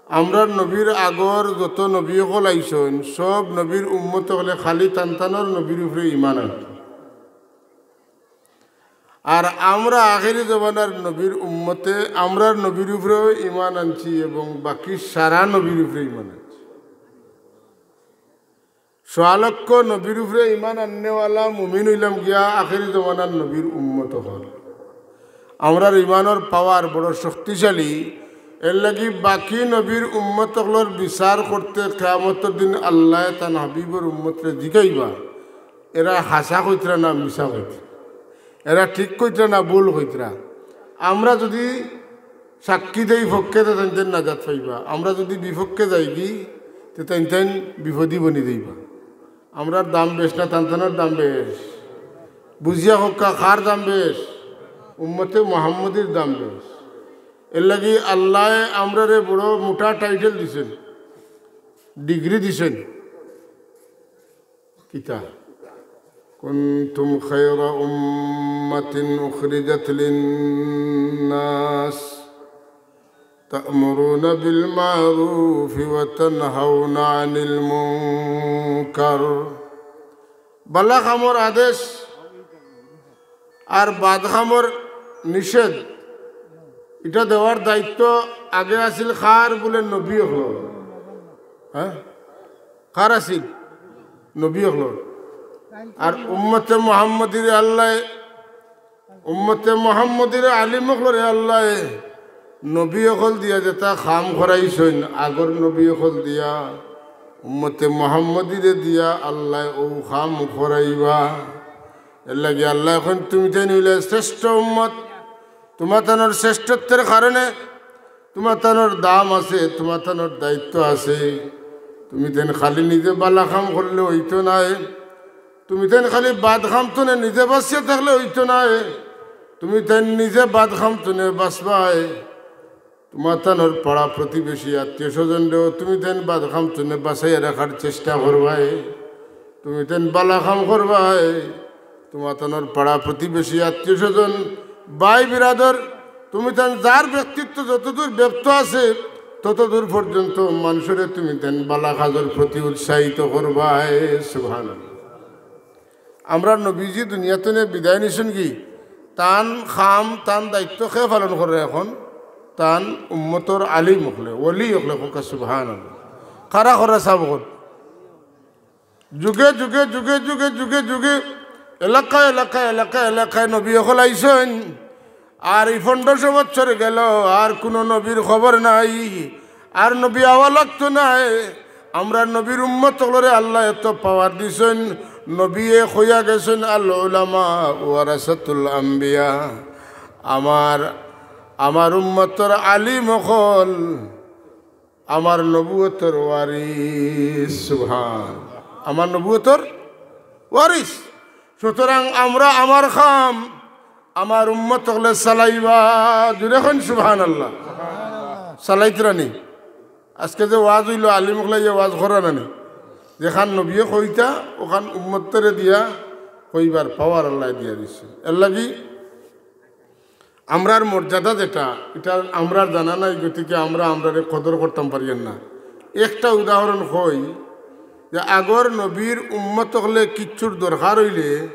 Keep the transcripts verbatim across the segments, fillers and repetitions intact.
আমরার নবীর আগর যত নবী অকল আইছইন, সব নবীর উম্মত অকলে খালি তান তানর নবীর উপরে ইমান আনছইন। আর আমরা আখেরি জমানার নবীর উম্মতে আমরার নবীর উপরেও ইমান আনছি এবং বাকি সারা নবীর উপরে ইমান আনছি। সোয়া লক্ষ নবীর উপরে ইমান আননেওয়ালা মুমিন অইলাম গিয়া আখেরি জমানার নবীর উম্মত অকল। আমরার ইমানর পাওয়ার বড় শক্তিশালী। এর লাগি বাকি নবীর উম্মত অকলর বিচার করতে কিয়ামতর দিন আল্লায় তান হাবিবর উম্মতরে জিকাইবা, এরা হাছা কইতরা না মিছা কইতরা, এরা ঠিক কইতরা না ভুল কইতরা। আমরা যুদি সাক্ষী দেই পক্ষে, তে তাইন তাইন নাজাত পাইবা। আমরা যুদি বিপক্ষে যাইগি, তে তাইন তাইন বিপদী বনি যাইবা। আমরার দাম বেশ না, তান তানর দাম বেশ? বুঝিয়া কউক্কা, কার দাম বেশ? উম্মতে মুহাম্মদীর দাম বেশ। এর লাগি আল্লায় আমরারে বড় মোটা টাইটেল দিছইন, ডিগ্রি দিছইন। কিতা? كنتم خير أمة أخرجت للناس تأمرون بالمعروف وتنهون عن المنكر। বালা কামর আদেশ আর বাদ কামর নিষেধ, ইটা দেওয়ার দায়িত্ব আগে আছিল কার? বুলে নবী অকলর। হ্যাঁ, কার আছিল? নবী অকলর। আর উম্মতে মুহাম্মদীরে আল্লায়, উম্মতে মুহাম্মদীরে আলিম অকলরে আল্লায় নবী অকল দিয়া যেতা কাম করাইছইন, আগর নবী অকল দিয়া, উম্মতে মুহাম্মদীরে দিয়া আল্লায় অউ কাম করাইবা। এর লাগি আল্লায় কইন, তুমি তাইন অইলে শ্রেষ্ঠ উম্মত। তুমাতানর শ্রেষ্ঠত্বর কারণে তুমাতানর দাম আছে, তুমাতানর দায়িত্ব আছে। তুমি তাইন খালি নিজে বালা কাম করলে অইতো নায়, তুমি তাইন খালি বাদ কাম থনে নিজে বাচিয়া থাকলে অইতো নায়, তুমি তাইন নিজে বাদ কাম থনে বাচবায়। তুমাতানর পাড়া প্রতিবেশী আত্মীয় স্বজনরেও তুমি তাইন বাদ কাম থনে বাচাইয়া রাখার চেষ্টা করবায়। তুমি তাইন বালা কাম করবায়। তুমাতানর পাড়া প্রতিবেশী আত্মীয় স্বজন ভাই বিরাদর তুমি তাইন যার ব্যক্তিত্ব যতদূর ব্যপ্ত আছে ততদূর পর্যন্ত মানষরে তুমি তাইন বালা কাজর প্রতি উৎসাহিত করবায়। সুবহানাল্লাহ। আমরার নবীজি দুনিয়া থনে বিদায় নিছইন গি, তান কাম, তান দায়িত্ব কে পালন করে এখন? তান উম্মতর আলিম অকলে, ওলি অকলে। কউক্কা সুবহানাল্লাহ। কারা করে সাব অকল? যুগে যুগে, যুগে যুগে, যুগে যুগে, এলাকায় এলাকায়, এলাকায় এলাকায় নবী অকল আইছইন। আর ই পনেরোশো বছর গেল, আর কুনু নবীর খবর নাই। আর নবী আওয়া লাগতো নায়। আমরার নবীর উম্মত অকলরে আল্লায় এত পাওয়ার দিছইন, নবীয়ে কইয়া গেছইন, "আল উলামা ওয়ারাসাতুল আম্বিয়া।" আমার, আমার উম্মতর আলিম অকল আমার নবুয়তর ওয়ারিস। সুবহান। আমার নবুয়তর ওয়ারিস। সুতরাং আমরা আমার কাম আমার উম্মত অকলে চালাইবা। জুরে কইন সুবহানাল্লাহ। চালাইতরা নি? আজকে যে ওয়াজ অইলো, আলিম অকলে যে ওয়াজ করা না নি, যেখান নবীয়ে কইতা, ওখান উম্মতরে দিয়া কইবার পাওয়ার আল্লায় দিয়া দিছে। এর লাগি আমরার মর্যাদা যেটা, ইটা আমরার জানা নাই, গতিকে আমরা আমরারে কদর করতাম পারিয়ার না। একটা উদাহরণ কই যে আগর নবীর উম্মত অকলে কিচ্ছুর দরকার অইলে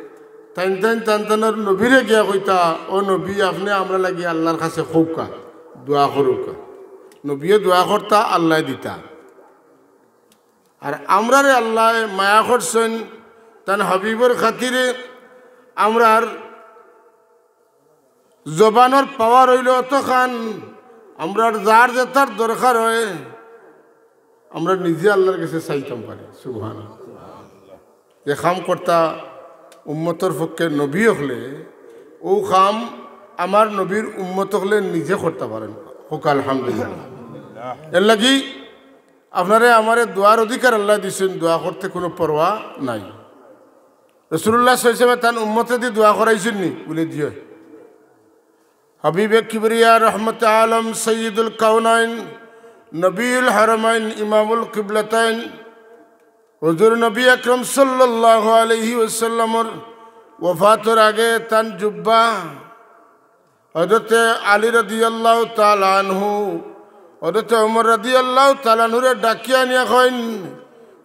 তাইন তাইন তান তানর নবীরে গিয়া কইতা, "ও নবী, আপনে আমরার লাগি আল্লার কাছে কউক্কা, দোয়া করউক্কা।" নবীয়ে দোয়া করতা, আল্লায় দিতা। আর আমরারে আল্লায় মায়া করছইন তান হাবিবর খাতিরে। আমরার জবানর পাওয়ার অইলো অতখান, আমরার যার যেতার দরকার অয়, আমরা নিজে আল্লার গেছে চাইতাম পারি। সুবহানাল্লাহ। যে কাম করতা উম্মতর পক্ষে নবী অকলে, অউ কাম আমার নবীর উম্মত অকলে নিজে করতা পারইন। কউক্কা আলহামদুলিল্লাহ। এর লাগি আপনারে আমারে দোয়ার অধিকার আল্লায় দিছইন, দোয়া করতে কুনু পরোয়া নাই। রাসুলুল্লাহ সাল্লাল্লাহু আলাইহি ওয়াসাল্লামে তান উম্মতেদি দোয়া করাইছইন নি? বুলে, জি অয়। হাবিবে কিবরিয়া, রহমতে আলম, সৈয়দুল কাউনাইন, নবীউল হারামাইন, ইমামুল কিবলাতাইন, হুজুর নবী আকরাম সাল্লাল্লাহু আলাইহি ওয়াসাল্লামর ওফাতর আগে তান জুব্বা হযরতে আলী রাদিয়াল্লাহু তাআলা আনহু হযরত ওমর রাদিয়াল্লাহু তাআলা আনহুরে ডাকিয়া আনিয়া কইন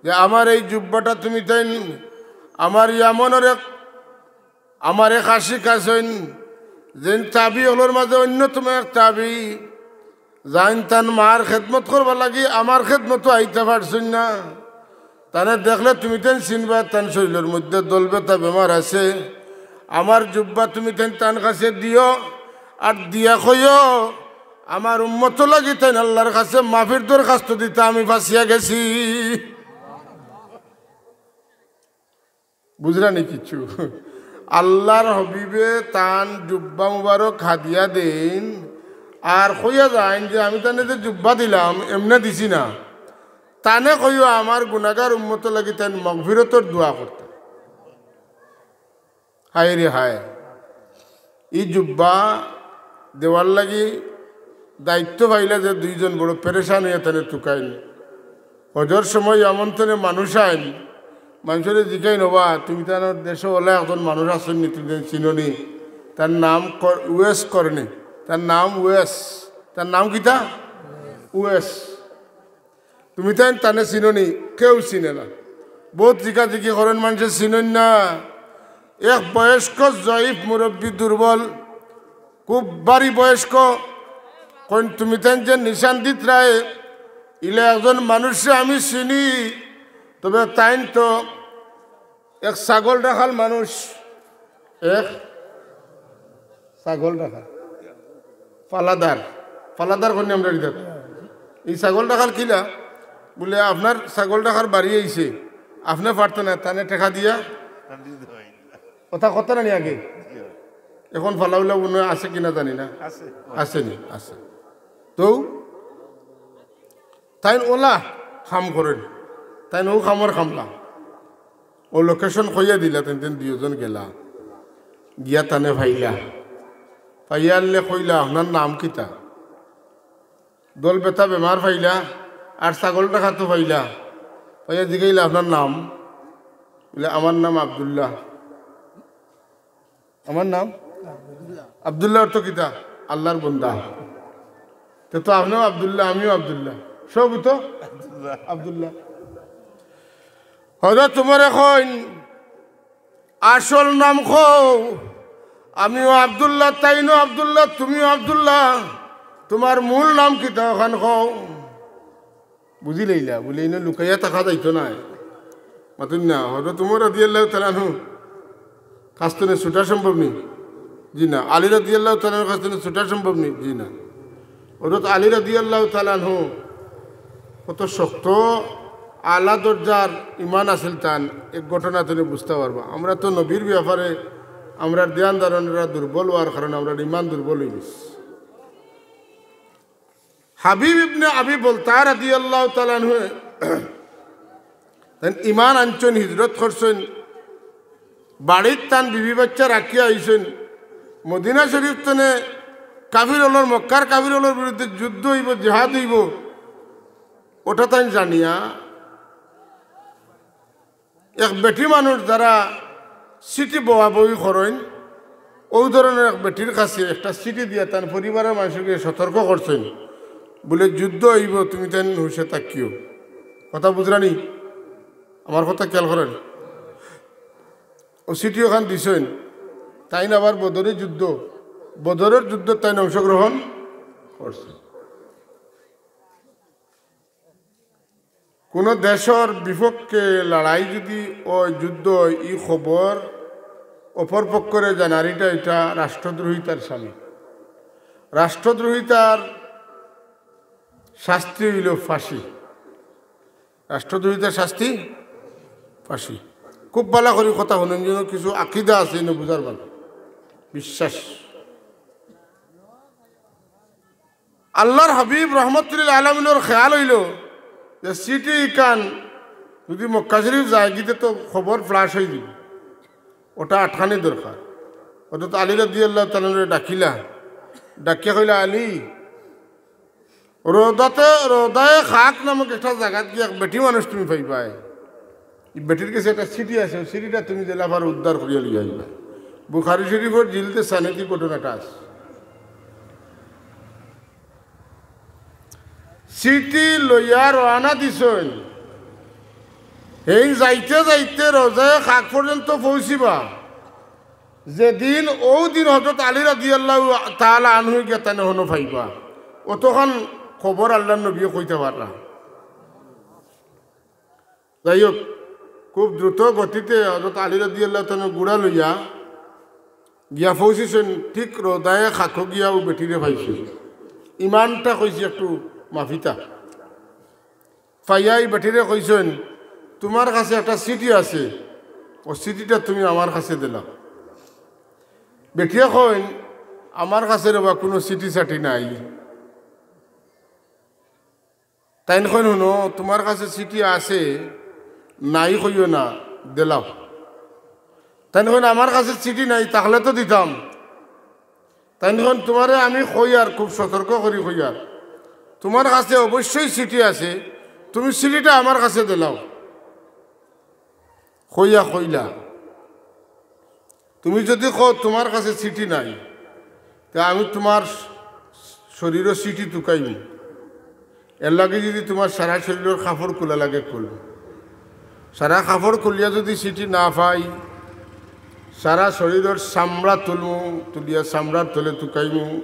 যে, "আমার এই জুব্বাটা তুমি তাইন আমার ইয়ামনর এক, আমার এক আশিক আছইন, যেইন তাবি অকলর মাঝে অন্যতম এক তাবি, যাইন তান মার খেদমত করবার লাগি আমার খেদমতো আইতা পারছইন না। তানে দেখলে তুমি তাইন চিনবা, তান শরীলর মধ্যে দলবেতা বেমার আছে। আমার জুব্বা তুমি তাইন তান কাছে দিও, আর দিয়া কইও, আমার উম্মতর লাগি তাইন আল্লাহর কাছে মাফির দরখাস্ত দিতা আমি ফাঁসিয়া গেছি।" বুঝরা নি কিচ্ছু? আল্লাহর হাবিবে তান জুব্বা মুবারক হাদিয়া দেইন, আর কইয়া যাইন যে, "আমি তানে যে জুব্বা দিলাম, এমনে দিছি না। তানে কইও আমার গুনাগার উম্মতর লাগি তাইন মাগফিরতর দোয়া করতা।" হায় রে হায়, ই জুব্বা দেওয়ার লাগি দায়িত্ব পাইলা যে দুইজন বড় পেরেশান অইয়া তানে তুকাইন। হজর সময় এমন তনে মানুষ আইন, মানষরে জিকাইন, "ওবা, তুমি তান দেশো অলা একজন মানুষ আছইন নি, তুমি তান চিনো নি? তার নাম কর-, উয়েস করনি, তার নাম উয়েস।" তার নাম কিতা? উয়েস। তুমি তাইন তানে চিনো নি? কেউ চিনে না। বহুত জিকাজিকি করইন, মানষে চিনইন না। এক বয়স্ক জয়ীফ মুরব্বি, দুর্বল, খুব ভারি বয়স্ক। কইন, "তুমি তাইন যে নিশান দিতরায়, ইলা একজন মানুষরে আমি চিনি, তবে তাইন তো এক ছাগল রাখাল মানুষ।" এক ছাগল রাখাল, ফালাদার, ফালাদার কইন নি আমরা ইতা। এই ছাগল রাখাল কিলা? বুলে, "আপনার ছাগল রাখার বাড়ি আইছে, আপনে পারতা না, তানে টেকা দিয়া।" কথা কথা না নি আগে? এখন ফালাউলা মনে হয় আছে কিনা জানি না। আছে। আছে নি? আছে। তো তাইন অলা কাম করইন, তাইন অউ কামর কামলা। অউ location কইয়া দিলা, তাইন তাইন দুইজন গেলা, গিয়া তানে পাইলা, পাইয়া আনলে কইলা, "আপনার নাম কিতা?" দলবেতা বেমার পাইলা, আর ছাগল রাখাতো পাইলা, পাইয়া জিগাইলা, "আপনার নাম?" বুলে, "আমার নাম আব্দুল্লাহ।" আমার নাম আব্দুল্লাহ অর্থ কিতা? আল্লাহর বন্দা। তে তো আপনেও আব্দুল্লাহ, আমিও আব্দুল্লাহ, সবই তো আব্দুল্লাহ। হযরত উমরে কইন, "আসল নাম কও, আমিও আব্দুল্লাহ, তাইনও আব্দুল্লাহ, তুমিও আব্দুল্লাহ, তুমার মূল নাম কিতা অখান কও?" বুঝিলাইলা, বুলে, ইনো লুকাইয়া থাকা যাইতো নায়। মাতুন না, হযরত উমর রাদিয়াল্লাহু তাআলা আনহু কাছ তনে ছুটা সম্ভব নি? জি না। আলী রাদিয়াল্লাহু তাআলা আনহুর কাছ তনে ছুটা সম্ভব নি? জি না। হযরত আলী রাদিয়াল্লাহু তাআলা আনহু কত শক্ত, আলা দরজার ইমান আছিল তান, এক ঘটনা তনে বুঝতা পারবা। আমরা তো নবীর ব্যাপারে আমরার ধ্যান ধারণা দুর্বল অওয়ার কারণে আমরার ইমান দুর্বল অইগেছে। হাবিব ইবনে আবি বলতা রাদিয়াল্লাহু তাআলা আনহু, তাইন ইমান আনছইন, হিজরত করছইন, বাড়িত তান বিবি বাচ্চা রাখিয়া আইছইন। মদিনা শরীফ তনে কাফির অকলর, মক্কার কাফির অকলর বিরুদ্ধে যুদ্ধ অইবো, জিহাদ অইবো, অটা তাইন জানিয়া এক বেটি মানুষ যারা চিঠি বওয়াবওয়ি করইন, অউ ধরনর এক বেটির কাছে একটা চিঠি দিয়া তান পরিবারর মানষরে সতর্ক করছইন, বুলে, "যুদ্ধ অইবো, তুমি তাইন হুশে থাকিও।" কথা বুঝরা নি? আমার কথা খেয়াল করইন। অউ চিঠি অখান দিছইন, তাইন আবার বদরি যুদ্ধ, বদরর যুদ্ধত তাইন অংশগ্রহণ করছইন। কুনু দেশর বিপক্ষে লড়াই যুদি অয়, যুদ্ধ অয়, ই খবর অপর পক্ষরে জানার ইটা, ইটা রাষ্ট্রদ্রোহিতার শামিল। রাষ্ট্রদ্রোহিতার শাস্তি অইলো ফাঁসি। রাষ্ট্রদ্রোহিতার শাস্তি ফাঁসি। খুব ভালা করি কথা হুনইন, যেন কিছু আকিদা আছে ইনো বুঝার বাদে। বিশ্বাস। আল্লাহর হাবিব রহমতুল্লিল আলামিনর খেয়াল অইলো যে চিঠি ইখান যুদি মক্কা শরীফ যায়গি তে তো খবর flash অইযিবো, অটা আটকানি দরকার। হযরত আলী রাদিয়াল্লাহু তাআলা আনহুরে ডাকিলা, ডাকিয়া কইলা, "আলী, রওদাতে, রওদায়ে খাক নামক একটা জাগাত গিয়া এক বেটি মানুষ তুমি পাইবায়।" ই বেটির গেছে একটা চিঠি আছে, অউ চিঠিটা তুমি যেলা পারো উদ্ধার করিয়া লইয়া আইবা। বুখারী শরীফর জিলদে সানিত ই ঘটনাটা আছে। চিঠি লইয়া রওয়ানা দিছইন। হেইন যাইতে যাইতে রওজায়ে খাক পর্যন্ত পৌঁছিবা। যেদিন, অউ দিন হযরত আলী রাদিয়াল্লাহু তাআলা আনহু গিয়া তানে হনো পাইবা। অতখান খবর আল্লাহর নবীয়ে কইতা পাররা। যাই হোক, খুব দ্রুত গতিতে হযরত আলী রাদিয়াল্লাহু তাআলা ঘোড়া লইয়া গিয়া পৌঁছিছইন, ঠিক রওজায়ে খাকো গিয়া অউ বেটিরে পাইছইন। ইমানটা কইছি একটু মাফিতা। পাইয়া ই বেটিরে কইছইন, "তুমার কাছে একটা চিঠি আছে, অউ চিঠিটা তুমি আমার কাছে দিলাও।" বেটিয়ে কইন, "আমার কাছে রেবা কুনু চিঠি-চাঠি নাই।" তাইন কইন, "হুনো, তুমার কাছে চিঠি আছে, নাই কইও না, দিলাও।" তাইন কইন, "আমার কাছে চিঠি নাই, থাকলে তো দিতাম।" তাইন কইন, "তুমারে আমি কইয়ার, খুব সতর্ক করি কইয়ার, তুমার কাছে অবশ্যই চিঠি আছে, তুমি চিঠিটা আমার কাছে দিলাও।" কইয়া কইলা, "তুমি যুদি কও তুমার কাছে চিঠি নাই, তে আমি তুমার শরীরো চিঠি তুকাইমু। এরলাগি যুদি তুমার সারা শরীরর কাপড় খুলা লাগে খুলমু। সারা কাপড় খুলিয়া যুদি চিঠি না পাই, সারা শরীরর চামড়া তুলমু, তুলিয়া চামড়ার তলে তুকাইমু।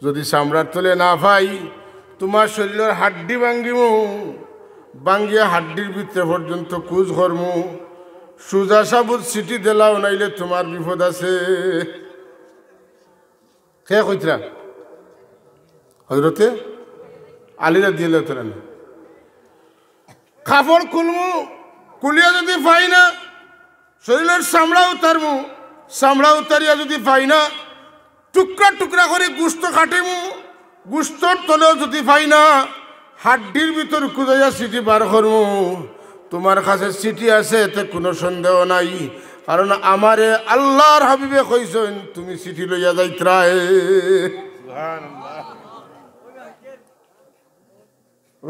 যুদি চামড়ার তলে না পাই, তুমার শরীরর হাড্ডি ভাঙ্গিমু, ভাঙ্গিয়া হাড্ডির ভিতরে পর্যন্ত কুজ করমু। সুজা সাবুত চিঠি দিলাও, নাইলে তুমার বিপদ আছে।" কে কইতরা? হযরতে আলী রাদিয়াল্লাহু তাআলা আনহু। "কাপড় খুলমু, খুলিয়া যুদি পাই না, শরীরর চামড়া উতারমু, চামড়া উতারিয়া যুদি পাই না, টুকরা টুকরা করি গুস্ত কাটিমু, গুস্তর তলেও যুদি পাই না, হাড্ডির ভিতর খুজাইয়া চিঠি বার করমু। তুমার কাছে চিঠি আছে, এতে কুনু সন্দেহ নাই, কারণ আমারে আল্লাহর হাবিবে কইছইন তুমি চিঠি লইয়া যাইতরায়।" সুবহানাল্লাহ।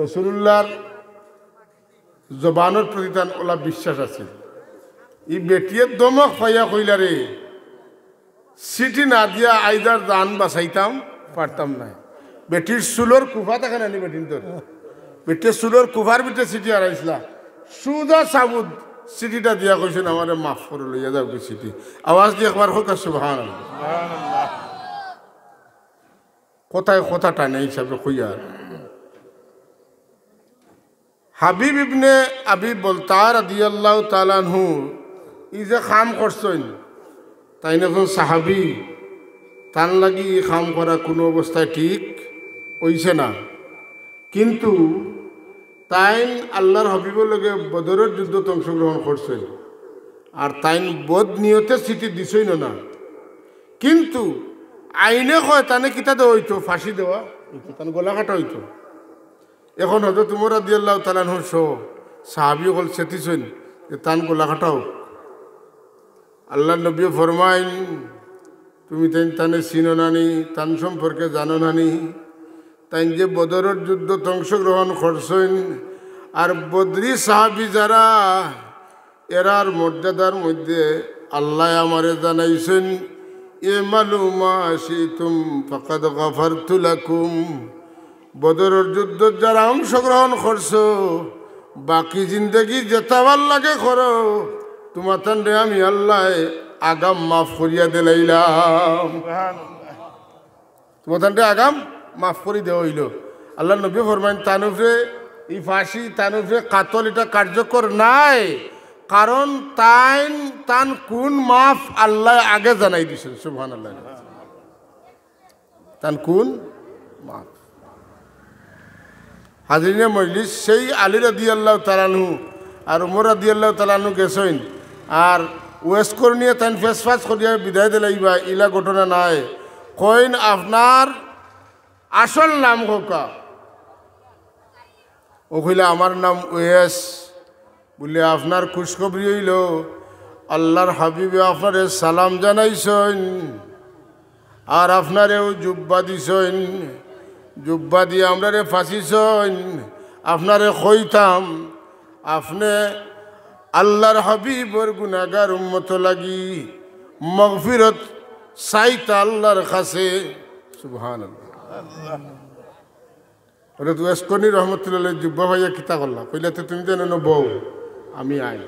রাসূলুল্লাহর জবানর প্রতি তান অলা বিশ্বাস আছিল। ই বেটিয়ে ধমক পাইয়া কইলা, "রে, চিঠি না দিয়া আইজ আর জান বাঁচাইতাম পারতাম নায়।" বেটির চুলর কুফা থাকে না নি বেটিন্তর? বেটিয়ে চুলর কুফার ভিতরে চিঠি হারাইছলা। সুজা সাবুত চিঠিটা দিয়া কইছইন, "আমারে মাফ করি লইয়া যাওগি চিঠি।" আওয়াজ দি একবার কউক্কা, সুবহানাল্লাহ। কথায় কথা টানে হিসাবে কইয়ার। হাবিব ইবনে আবি বলতা রাদিয়াল্লাহু তাআলা আনহু ই যে কাম করছইন, তাইন একজন সাহাবী, তান লাগি ই কাম করা কুনু অবস্থায় ঠিক অইছে না। কিন্তু তাইন আল্লাহর হাবিবর লগে বদরর যুদ্ধত অংশগ্রহণ করছইন, আর তাইন বদ নিয়তে চিঠি দিছইন না। কিন্তু আইনে কয় তানে কিতা দেওয়া অইতো, ফাঁসি দেওয়া অইতো, তান গলা কাটা অইতো। এখন হযরত উমর রাদিয়াল্লাহু তাআলা আনহু সহ সাহাবী অকল চেতিছইন যে তান গলা কাটা অউক। আল্লাহর নবীয়ে ফরমাইন, "তুমি তাইন তানে চিনো না নি, তান সম্পর্কে জানো না নি? তাইন যে বদরর যুদ্ধত অংশগ্রহণ করছইন, আর বদরি সাহাবী যারা, এরার মর্যাদার মধ্যে আল্লায় আমারে জানাইছইন, 'ই'মালু মা শি'তুম ফাকাদ গাফারতু লাকুম।' বদরর যুদ্ধত যারা অংশগ্রহণ করছো, বাকি জিন্দেগি যেতা ভালা লাগে করো, তুমাতানরে আমি আল্লায় আগাম মাফ করিয়া দিলাইলাম।" সুবহানাল্লাহ। তুমাতানরে আগাম মাফ করি দেওয়া অইলো। আল্লাহর নবী ফরমাইন, তান উপরে ই ফাঁসি, তান উপরে কাতল, ইটা কার্যকর নায়, কারণ তাইন, তান কুন মাফ আল্লায় আগে জানাই দিছইন। সুবহানাল্লাহ। তান কুন মাফ। হাজিরিনে মজলিস, সেই আলী রাদিয়াল্লাহু তাআলা আনহু আর উমর রাদিয়াল্লাহু তাআলা আনহু গেছইন, আর ওয়েস করনিয়ে তাইন ফেসফাস করিয়া বিদায় দিলাইবা, ইলা ঘটনা নায়। কইন, "আপনার আসল নাম কউক্কা?" অউ কইলা, "আমার নাম ওয়েস।" বুলে, "আপনার খুশখবরি অইলো, আল্লাহর হাবিবে আপনারে সালাম জানাইছইন, আর আপনারেও জুব্বা দিছইন, জুব্বা দিয়া আমরারে ফাঁসিছইন। আপনারে কইতাম, আপনে আল্লাহর হাবিবর গুনাগার উম্মত লাগি মাগফিরত চাইতা আল্লাহর কাছে।" সুবহানাল্লাহ। হযরত ওয়েস করনী রহমতুল্লাহ আলাইহি জুব্বা পাইয়া কিতা করলা? কইলা, "তে তুমি যেন বও, আমি আই।"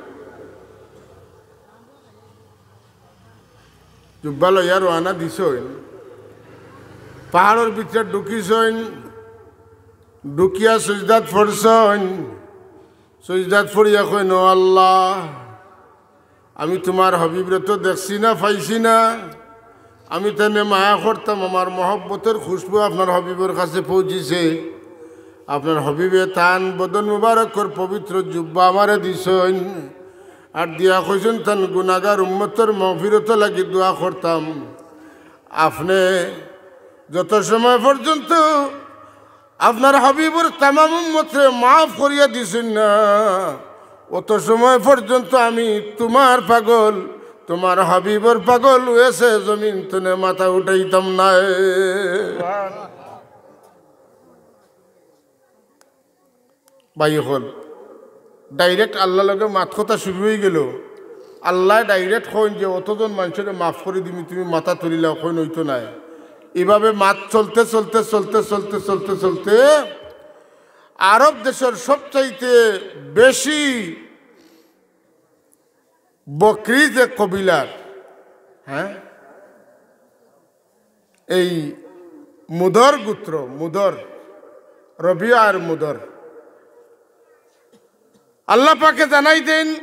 জুব্বা লইয়া রওয়ানা দিছইন, পাহাড়র ভিতরে ঢুকিছইন, ঢুকিয়া সইজদাত পড়ছইন। সইজদাত পড়িয়া কইন, "ও আল্লাহ, আমি তুমার হাবিবরে তো দেখছি না, পাইছি না। আমি তানে মায়া করতাম, আমার মহব্বতর খুশবু আপনার হাবিবর কাছে পৌঁছিছে। আপনার হাবিবে তান বদন মুবারকর পবিত্র জুব্বা আমারে দিছইন, আর দিয়া কইছইন তান গুনাগার উম্মতর মাগফিরতর লাগি দোয়া করতাম। আপনে যত সময় পর্যন্ত আপনার হাবিবর তামাম উম্মতরে মাফ করিয়া দিছইন না, অত সময় পর্যন্ত আমি তুমার পাগল, তুমার হাবিবর পাগল ওয়েসে জমিন তনে মাথা উঠাইতাম নায়।" ভাই অকল, direct আল্লাহর লগে মাত কথা শুরু অইগেলো। আল্লায় direct কইন যে, "অতজন মানষরে মাফ করি দিমু, তুমি মাথা তুলিলাও," কইন, "অইতো নায়।" ইভাবে মাত চলতে, চলতে, চলতে, চলতে, চলতে, চলতে আরব দেশর সবচাইতে বেশি বকরি যে কবিলার, হ্যাঁ, এই মুদর গোত্র, মুদর, রবিয়া আর মুদর। আল্লাহ পাকে জানাই দেন,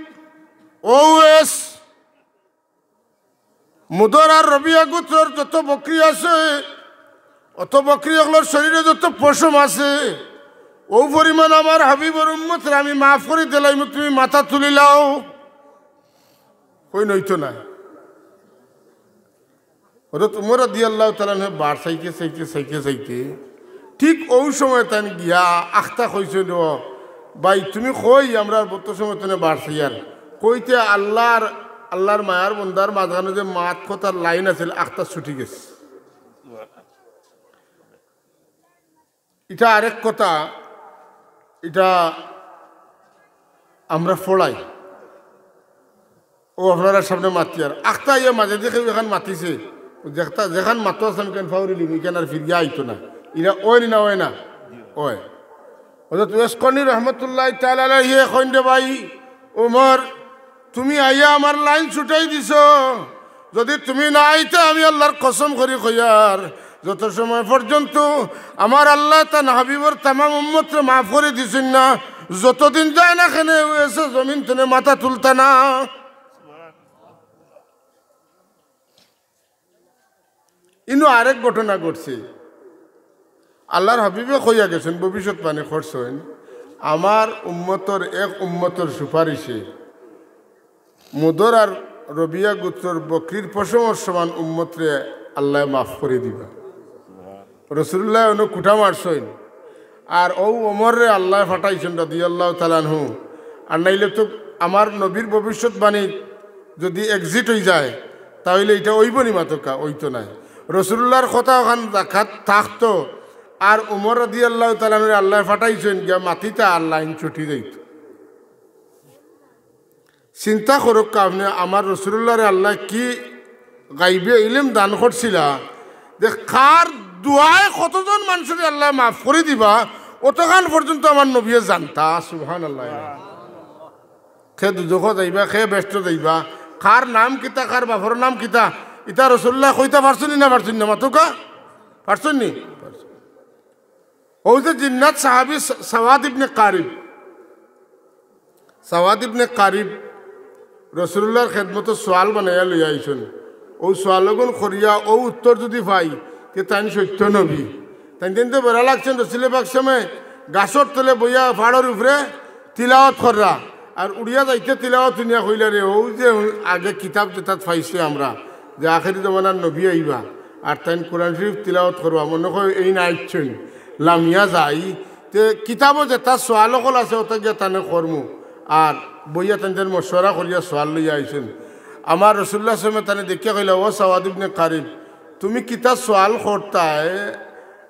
"ও ওয়েস, মুদর আর রবিয়া গোত্রর যত বকরি আছে, অত বকরি অকলর শরীরে যত পশম আছে, অউ পরিমাণ আমার হাবিবর উম্মতরে আমি মাফ করি দিলাইমু, তুমি মাথা তুলিলাও।" কইন, "অইতো নায়।" হযরত উমর রাদিয়াল্লাহু তাআলা আনহু বার চাইতে, চাইতে, চাইতে, চাইতে, ঠিক অউ সময় তাইন গিয়া আখতা কইছইন, "ও ভাই, তুমি কই আমরা অত সময় তনে বার চাইয়ার?" কইতে আল্লাহর, আল্লাহর মায়ার বন্দার মাঝখানো যে মাত কথার line আছিল, আখতা ছুটি গেছে। ইটা আরেক কথা, ইটা আমরা ফড়াই। অউ আপনারার সামনে মাতিয়ার। আখতা ইয়া মাঝে দেখে এখান মাতিছে। যেখান, যেখান মাতো আছলাম কেন ফাউরি লিমু, ইখান আর ফিরিয়া আইতো না। ইলা অয় নি না অয় না? অয়। হযরত ওয়েস করনী রহমতুল্লাহ তাআলা আলাইহি কইন, "রে ভাই উমর, তুমি আইয়া আমার line ছুটাই দিছো। যদি তুমি না আইতা, আমি আল্লাহর কসম করি কইয়ার, যত সময় পর্যন্ত আমার আল্লায় তান হাবিবর তামাম উম্মতরে মাফ করি দিছইন না, যতদিন যায় না কেনে ওয়েসে জমিন তনে মাথা তুলতা না।" ইনো আরেক ঘটনা ঘটছে। আল্লাহর হাবিবে কইয়া গেছইন, ভবিষ্যৎবাণী করছইন, "আমার উম্মতর এক উম্মতর সুপারিশে মুদর আর রবিয়া গোত্রর বকরির পশমর সমান উম্মতরে আল্লায় মাফ করি দিবা।" রাসূলুল্লায় অনো খুটা মারছইন, আর অউ ওমররে আল্লায় ফাটাইছইন রাদিয়াল্লাহু তাআলা আনহু। আর নাইলে তো আমার নবীর ভবিষ্যৎবাণী যদি exit অইযায়, তা অইলে ইটা অইবো নি মাতকা? অইতো নায়। রাসূলুল্লাহর কথা অখান জাকাত থাকতো, আর উমর রাদিয়াল্লাহু তাআলা আনহুরে আল্লায় ফাটাইছইন গিয়া মাতিতা আর line ছুটি যাইতো। চিন্তা করউক্কা আপনে, আমার রাসূলুল্লাহরে আল্লায় কি গাইবে ইলিম দান করছিলা, যে কার দোয়ায় কতজন মানষরে আল্লায় মাফ করি দিবা, অতখান পর্যন্ত আমার নবীয়ে জানতা। সুবহানাল্লাহ। কে দুজখো যাইবা, কে বেহেস্তো যাইবা, কার নাম কিতা, কার বাপর নাম কিতা, ইতা রাসূলুল্লায় কইতা পারছইন নি না পারছইন না? মাতকা পারছইন নি? অউ যে জিন্নাত সাহাবী সা-, সাওয়াদ ইবনে কারিব, সাওয়াদ ইবনে কারিব রাসূলুল্লাহর খেদমতো সওয়াল বানাইয়া লইয়া আইছইন। অউ সওয়ালগুন করিয়া অউ উত্তর যুদি পাই, তে তাইন সত্য নবী। তাইন তাইন তো বেড়া লাগছইন, রসুলে পাক সময় গাছর তলে বইয়া পাহাড়র উপরে তিলাওয়াত কররা, আর উড়িয়া যাইতে তিলাওয়াত হুনিয়া কইলা, "রে, অউ যে আগে কিতাব যেতাত পাইছি আমরা, যে আখেরি জমানার নবী আইবা, আর তাইন কোরআন শরীফ তিলাওয়াত করবা, মনো কয় এইন আইছইন, লামিয়া যাই।" তে কিতাবো যেতা সওয়াল অকল আছে, অতা গিয়া তানে করমু। আর বইয়া তান তান মশওয়ারা করিয়া সওয়াল লইয়া আইছইন। আমার রাসূলুল্লাহ সাল্লাল্লাহু আলাইহি ওয়াসাল্লামে তানে দেখিয়া কইলা, "ও সাওয়াদ ইবনে কারিব, তুমি কিতা সওয়াল করতায়,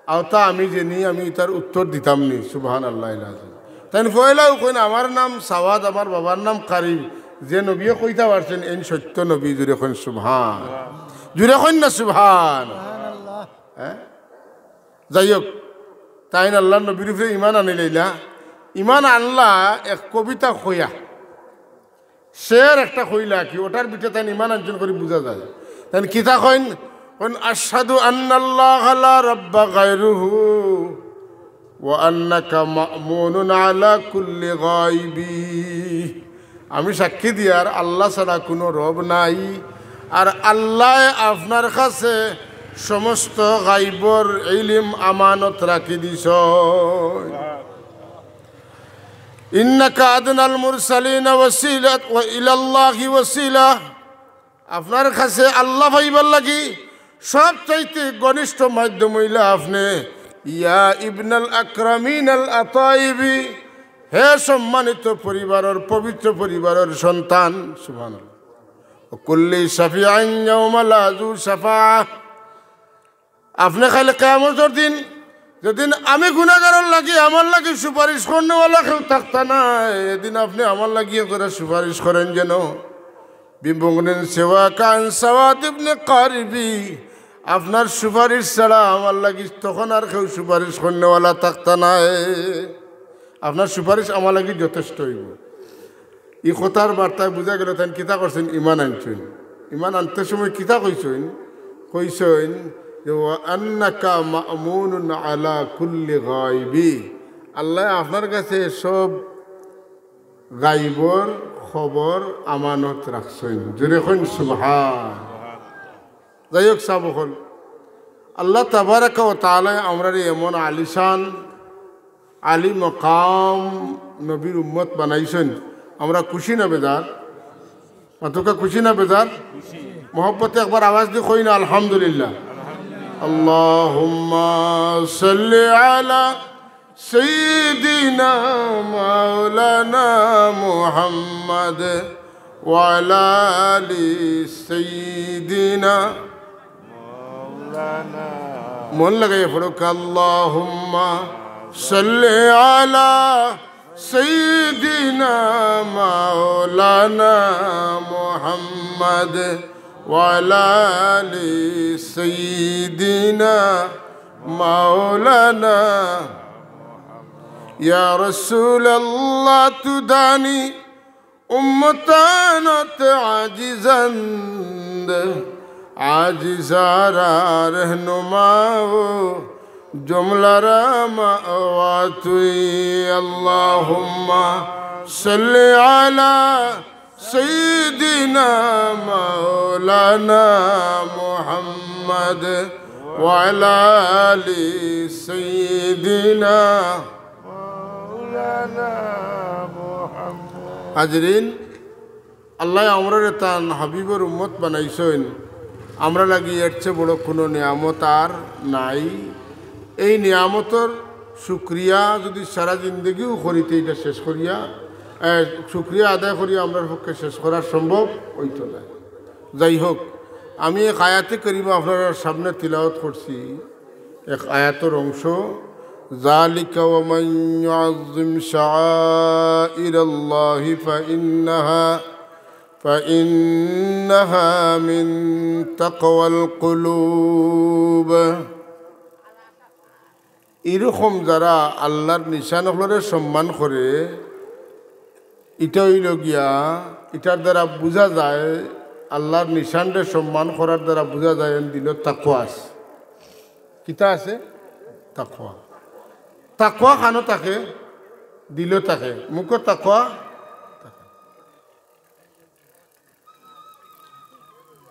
অতা আমি জেনি, আমি ইতার উত্তর দিতাম নি।" সুবহানাল্লাহিল আযীম। তাইন পয়লাউ কইন, "আমার নাম সাওয়াদ, আমার বাবার নাম কারিব, যে নবীয়ে কইতা পারছইন, এইন সত্য নবী।" জুরে কইন সুবহান, জুরে কইন না সুবহান। হ্যাঁ? যাই হোক, তাইন আল্লার নবীর উপরে ইমান আনিলাইলা। ইমান আনলা এক কবিতা কইয়া, শের একটা কইলা কি, ওটার ভিতরে তাইন ইমান আনছইন করি বুঝা যায়। তাইন কিতা কইন? কইন, "আশহাদু আন্নাল্লাহা লা রাব্বা গায়রুহু ওয়া আন্নাকা মা'মুনুন আলা কুল্লি গায়বি।" আমি সাক্ষী দিয়ার আল্লাহ ছাড়া কুনু রব নাই, আর আল্লায় আপনার কাছে সমস্ত গাইবর ইলিম আমানত রাখি দিছইন। ইন্নাকা আদনাল মুরসালিনা ওয়াসিলা ওয়া ইলাল্লাহি ওয়াসিলা। আপনার কাছে আল্লাহ পাইবার লাগি সব চাইতে ঘনিষ্ঠ মাধ্যম অইলা আপনে। ইয়া ইবনাল আকরামিনাল আতাইবি, হে সম্মানিত পরিবারর, পবিত্র পরিবারর সন্তান। সুবহানাল্লাহ। ওয়া কুল্লি শাফিআন ইয়াওমা লা যু শাফাআহ। আপনে খালি কিয়ামতর দিন, যেদিন আমি গুনাগারর লাগি, আমার লাগি সুপারিশ করনেওয়ালা কেউ থাকতা নায়, এদিন আপনে আমার লাগি একজরা সুপারিশ করইন যেন। বিমুগনিন সিওয়াকা আন সাওয়াদ ইবনে কারিবি, আপনার সুপারিশ ছাড়া আমার লাগি তখন আর কেউ সুপারিশ করনেওয়ালা থাকতা নায়। আপনার সুপারিশ আমার লাগি যথেষ্ট অইবো। ই কথার বার্তায় বুঝা গেল তাইন কিতা করছইন, ইমান আনছইন। ইমান আনতে সময় কিতা কইছইন? কইছইন যে, "ওয়া আন্নাকা মা'মুনুন আলা কুল্লি গায়বি।" আল্লায় আপনার কাছে সব গাইবর খবর আমানত রাখছইন। জোরে কইন সুবহান। যাই হোক, সাব অকল, আল্লাহ তাবারাকা ওয়া তাআলায় আমরারে এমন আলিশান, আলী মকাম নবীর উম্মত বানাইছইন। আমরা খুশি না বেজার? মাতুক্কা, খুশি না বেজার? মহব্বতে একবার আওয়াজ দি কই না, আলহামদুলিল্লাহ। আল্লাহুম্মা সাল্লি আলা সাইয়্যিদিনা মাওলানা মুহাম্মদ ওয়া আলা আলি সাইয়্যিদিনা। মন লাগাইয়া পড়ো, আল্লাহুম্মা সাল্লি আলা সাইয়্যিদিনা মাওলানা মুহাম্মদ ওয়া আলা আলি সাইয়্যিদিনা মাওলানা। ইয়া রাসূলুল্লাহ তুদানি উম্মতানাত আজিজান্দ, আজিজারা রহনুমাও জুমলারা মাওয়া তুই। আল্লাহুম্মা সাল্লি আলা সাইয়্যিদিনা মাওলানা মুহাম্মদ ওয়া আলা আলি সাইয়্যিদিনা। হাজিরিন, আল্লায় আমরারে তান হাবিবর উম্মত বানাইছইন, আমরা লাগি এর চেয়ে বড় কুনু নিয়ামত আর নাই। এই নিয়ামতর শুকরিয়া যুদি সারা জিন্দেগিও করিতে ইটা শেষ করিয়া, এ, শুকরিয়া আদায় করিয়া আমরার পক্ষে শেষ করা সম্ভব অইতো নায়। যাই হোক, আমি এক আয়াতে করিমা আপনারার সামনে তিলাওয়াত করছি, এক আয়াতর অংশ, ذلك ومن يعظم شعائر الله فإنها، فإنها من تقوى القلوب। ইরকম যারা আল্লার নিশান অকলরে সম্মান করে, ইটা অইলো গিয়া, ইটার দ্বারা বুঝা যায়, আল্লার নিশানরে সম্মান করার দ্বারা বুঝা যায় এন দিলো তাকওয়া আছে। কিতা আছে? তাকওয়া। তাকওয়া কানো থাকে? দিলো থাকে। মুখো তাকওয়া?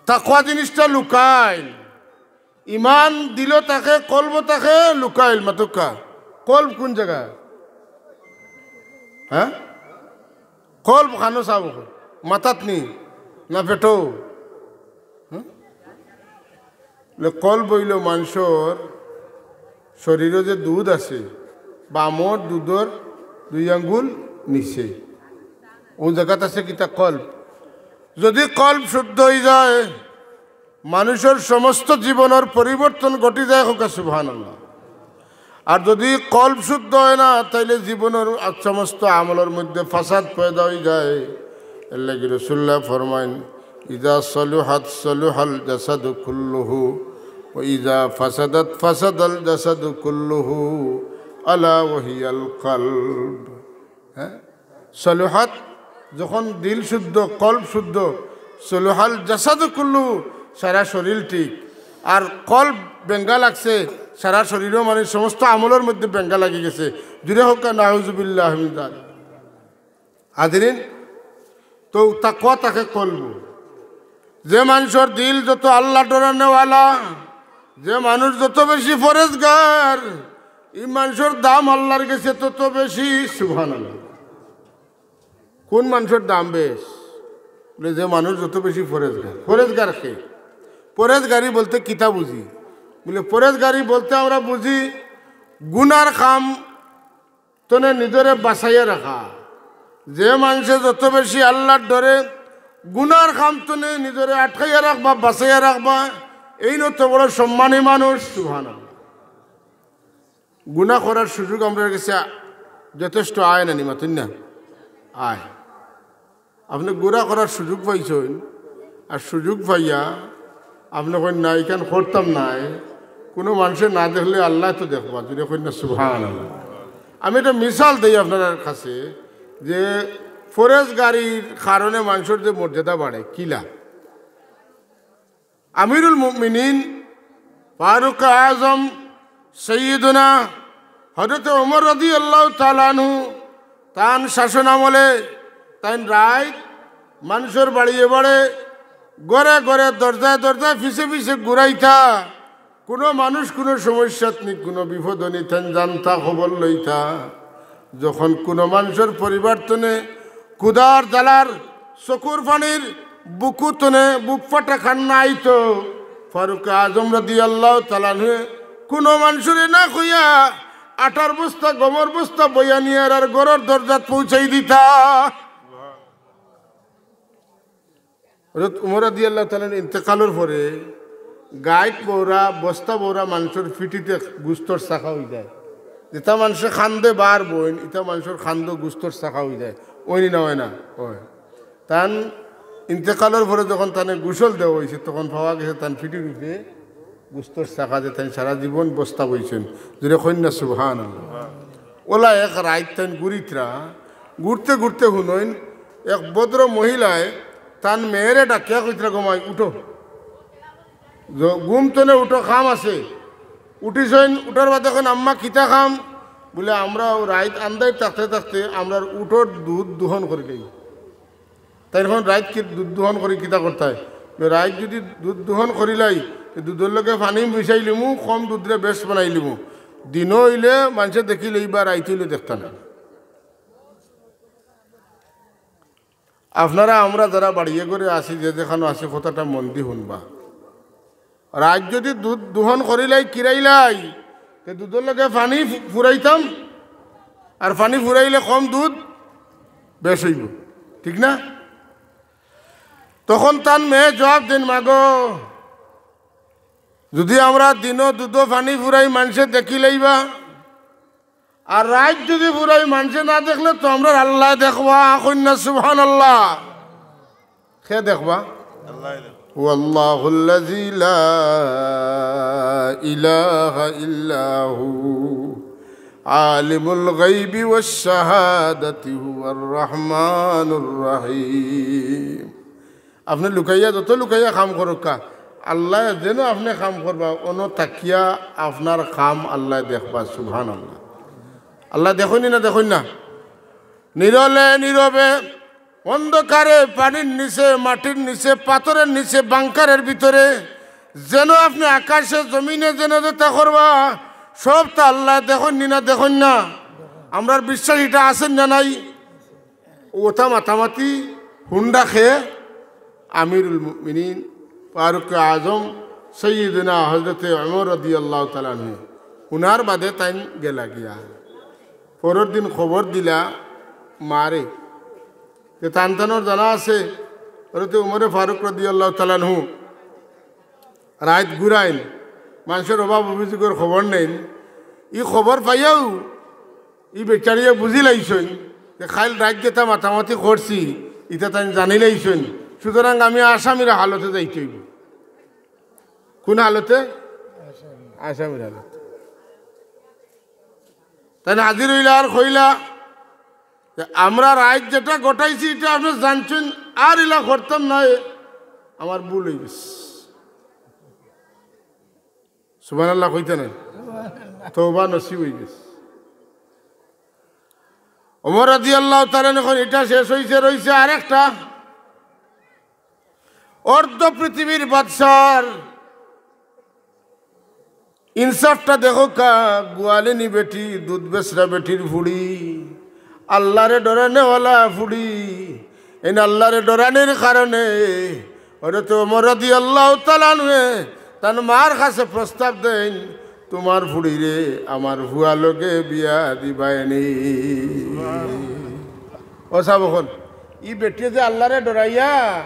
তাকওয়া জিনিসটা লুকাইল। ইমান দিলো থাকে, কলবো থাকে, লুকাইল মাতুক্কা। কলব কুন জাগা? হ্যাঁ? কলব কানো চাও? মাথাত নি? না পেটো? হুম? বলে, কলব অইলো মানষর শরীরো যে দুধ আছে, বামর দুধর দুই আঙ্গুল নিচে, অউ জাগাত আছে কিতা? কলব। যুদি কলব শুদ্ধ অইযায়, মানষর সমস্ত জীবনর পরিবর্তন ঘটি যায়, কউক্কা সুবহানাল্লাহ। আর যুদি কলব শুদ্ধ অয় না, তাইলে জীবনর সমস্ত আমলর মধ্যে ফাসাদ পয়দা অইযায়। এরলাগি রাসুলুল্লায় ফরমাইন, "ইযা সালুহাত সালুহাল জাসাদু কুল্লুহু, ওয়া ইযা ফাসাদাত ফাসাদাল জাসাদু কুল্লুহু।" আলা ওয়াহিয়াল কলব। হ্যাঁ, সলুহাত, যখন দিল শুদ্ধ, কলব শুদ্ধ, সলুহাল জাসাদু কুল্লু, সারা শরীর ঠিক। আর কলব বেঙ্গা লাগছে, সারা শরীরও মানে সমস্ত আমলর মধ্যে বেঙ্গা লাগি গেছে। জুরে কউক্কা নাউজুবিল্লাহ মিন যালিক। হাজিরিন, তো তাকওয়া থাকে কলবো। যে মানষর দিল যত আল্লাহ ডরানেওয়ালা, যে মানুষ যত বেশি ফরেজগার, ই মানষর দাম আল্লাহর গেছে তত বেশি। সুবহানাল্লাহ। কোন মানষর দাম বেশ? বলে, যে মানুষ যত বেশি ফরেজগার। ফরেজগার কে? ফরেজগারি বলতে কিতা বুঝি? বলে, ফরেজগারি বলতে আমরা বুঝি গুনার কাম তনে নিজরে বাঁচাইয়া রাখা। যে মানষে যত বেশি আল্লাহর ডরে গুনার কাম তনে নিজরে আটকাইয়া রাখবা, বাঁচাইয়া রাখবা, এইন অত বড় সম্মানী মানুষ। সুবহানাল্লাহ। গুনা করার সুযোগ আমরার গেছে যথেষ্ট আয় না নি, মাতইন না? আয়। আপনে গুনা করার সুযোগ পাইছইন, আর সুযোগ পাইয়া আপনে কইন, "না, ইখান করতাম নায়।" কুনু মানষে না দেখলে আল্লায় তো দেখবা, জুরে কইন না, সুবহানাল্লাহ। আমি একটা মিসাল দেই আপনারার কাছে যে ফরেজগারির কারণে মানষর যে মর্যাদা বাড়ে, কিলা? আমিরুল মুমিনিন, ফারুক আজম, সৈয়দনা হযরত ওমর রাদিয়াল্লাহু তাআলা আনহু, তান শাসন আমলে তাইন রাইত মানষর বাড়িয়ে বাড়ে, ঘরে ঘরে, দরজায় দরজায়, পিছে পিছে ঘুরাইতা। কুনু মানুষ কুনু সমস্যাত নি, কুনু বিপদ নি, তাইন জানতা, খবর লইতা। যখন কুনু মানষর পরিবার তনে ক্ষুধার জ্বালার চকুর পানির বুকু তনে বুক ফাটা কান্না আইতো, ফারুক আজম রাদিয়াল্লাহু তাআলা আনহু কুনু মানষরে না কইয়া আটার বস্তা, গমর বস্তা বইয়া নিয়া আর ঘরর দরজাত পৌঁছাই দিতা। হযরত উমর রাদিয়াল্লাহু তাআলা আনহু ইন্তেকালর পরে গাইত বওরা, বস্তা বওরা মানষর পিঠিতে গুস্তর চাকা অই যায়। যেটা মানষে কান্দে বার বইন, ইটা মানষর কান্দো গুস্তর চাকা অই যায়। অয় নি না অয় না? অয়। তান ইন্তেকালর পরে যখন তানে গোসল দেওয়া অইছে, তখন পাওয়া গেছে তান পিঠির উপরে গুস্তর চাকা, যে তাইন সারা জীবন বস্তা বইছইন। জুরে কইন না সুবহানাল্লাহ। অলা এক রাইত তাইন ঘুরিত্রা, ঘুরতে ঘুরতে হুনইন, এক ভদ্র মহিলায় তান মেয়েরে ডাকিয়া কইত্রা, "গো মাই, উঠো।" জ-, ঘুম তনে উঠো, কাম আছে। উঠিছইন, উঠার বাদে কইন, "আম্মা, কিতা কাম?" বুলে, "আমরা অউ রাইত আন্দাইর থাকতে থাকতে আমরার উটর দুধ দুহন করিলাই।" তাইন কইন, "রাইত কি দুধ দুহন করি কিতা করতায়?" বুলে, "রাইত যুদি দুধ দুহন করিলাই, তে দুধর লগে পানি মিশাইলিমু, কম দুধরে বেশ বানাইলিমু। দিনো অইলে মানষে দেখিলাইবা, রাইত অইলে দেখতা না।" আপনারা আমরা যারা বাড়িয়ে ঘরে আছি, যে যেখানো আছি, কথাটা মন দি হুনবা। রাইত যুদি দুধ দুহন করিলাই, কিরাইলাই, তে দুধর লগে পানি ফু-, ফুরাইতাম, আর পানি ফুরাইলে কম দুধ বেশ অইবো, ঠিক না? তখন তান মেয়ে জুয়াব দেইন, "মাগো, যুদি আমরা দিনো দুধো পানি ফুরাই, মানষে দেখিলাইবা, আর রাইত যুদি ফুরাই মানষে না দেখলে তো আমরার আল্লায় দেখবা।" কইন না সুবহানাল্লাহ। কে দেখবা? আল্লায় দেখবা। هو الله الذي لا إله إلا هو عالم الغيب والشهادة هو الرحمن الرحيم। আপনে লুকাইয়া, যত লুকাইয়া কাম করউক্কা, আল্লায় যেন আপনে কাম করবা, অনো থাকিয়া আপনার কাম আল্লায় দেখবা। সুবহানাল্লাহ। আল্লায় দেখইন নি না, দেখইন না? নীরলে নীরবে, অন্ধকারে, পানির নিচে, মাটির নিচে, পাথরের নিচে, বাংকারের ভিতরে, যেন আপনে আকাশে, জমিনে যেন যেতা করবা, সবতা আল্লায় দেখইন নি না, দেখইন না? আমরার বিশ্বাস ইটা আছে না নাই? অতা মাতামাতি হুনরা কে? আমিরুল মুমিনিন, ফারুক আজম, সৈয়দনা হযরতে ওমর রাদিয়াল্লাহু তাআলা আনহু। হুনার বাদে তাইন গেলা গিয়া। পরর দিন খবর দিলা মারে। তে তান তানর জানা আছে, হযরতে উমরে ফারুক রাদিয়াল্লাহু তাআলা আনহু রাইত ঘুরাইন, মানষর অভাব অভিযোগর খবর নেইন। ই খবর পাইয়াউ ই বেচারিয়ে বুঝিলাইছইন যে কাইল রাইত যেতা মাতামাতি করছি, ইতা তাইন জানিলাইছইন। সুতরাং আমি আসামির হালতে যাইতে অইবো। কোন হালতে? আসামির হালতে। তাইন হাজির অইলা আর কইলা যে, "আমরা রাইত যেটা ঘটাইছি, ইটা আপনে জানছইন, আর ইলা করতাম না, আমার ভুল অইগেছে।" সুবহানাল্লাহ কইতা নায়? তওবা নসিব অইগেছে। ওমর রাদিয়াল্লাহু তাআলা আনহু কইন, "ইটা শেষ অইছে, রইছে আরেকটা।" অর্ধ পৃথিবীর বাদশার ইনসাফটা দেখউক্কা, গোয়ালিনী বেটি, দুধ বেচরা বেটির ফুড়ি, আল্লারে ডরানেওয়ালা ফুড়ি। এইন আল্লারে ডরানির কারণে হযরত ওমর রাদিয়াল্লাহু তাআলা আনহু তান মার কাছে প্রস্তাব দেইন, "তুমার ফুড়িরে আমার ফুয়ার লগে বিয়া দিবায়নি।" ও সাব অকল, ই বেটিয়ে যে আল্লারে ডরাইয়া,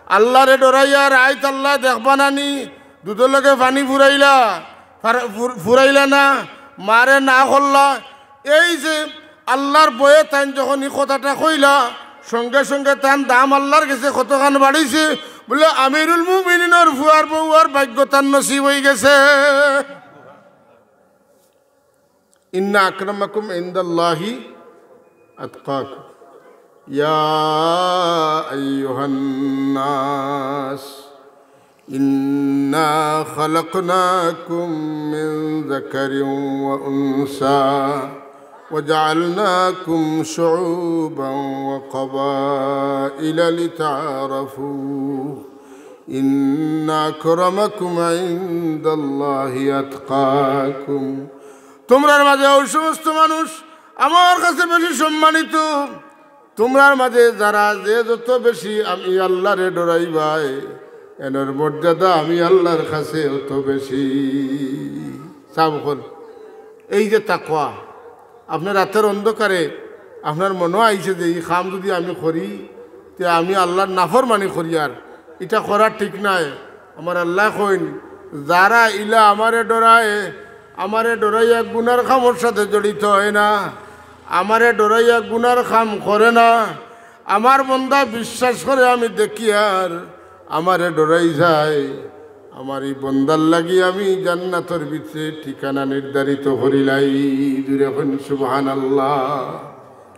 আল্লারে ডরাইয়া রাইত আল্লায় দেখবা নানি, দুধর লগে পানি ফুরাইলা, ফার-, ফুর-, ফুরাইলা না, মারে না করলা। এই যে আল্লার ভয়ে তাইন যখন ই কথাটা কইলা, সঙ্গে সঙ্গে তান দাম আল্লার গেছে কতখান বাড়িছে। বুলে, "আমিরুল মুমিনিনর ফুয়ার বউয়ার ভাগ্য তান নসিব অইগেছে।" "ইন্না আকরামাকুম ইনদাল্লাহি আতকাকুম।" ইয়া আইয়ুহান নাস, إنا خلقناكم من ذكر وأنثى وجعلناكم شعوبا وقبائل لتعارفوا إن أكرمكم عند الله أتقاكم। তোমরার মাঝে ওই সমস্ত মানুষ আমার কাছে বেশি সম্মানিত, তোমরার মাঝে যারা যে যত বেশি আমি আল্লারে ডরাইবায়, এনর মর্যাদা আমি আল্লার কাছে অত বেশি। সাব অকল, এই যে তাকওয়া, আপনার রাতের অন্ধকারে আপনার মনো আইছে যে ই কাম যুদি আমি করি, তে আমি আল্লার নাফরমানি করিয়ার, ইটা করা ঠিক নায়। আমার আল্লায় কইন, যারা ইলা আমারে ডরায়, আমারে ডরাইয়া গুনার কামর সাথে জড়িত অয় না, আমারে ডরাইয়া গুনার কাম করে না, আমার বন্দা বিশ্বাস করে আমি দেখিয়ার আমারে ডরাই যায়, আমার ই বন্দার লাগি আমি জান্নাতর ভিতরে ঠিকানা নির্ধারিত করিলাই। জুরে কইন সুবহানাল্লাহ।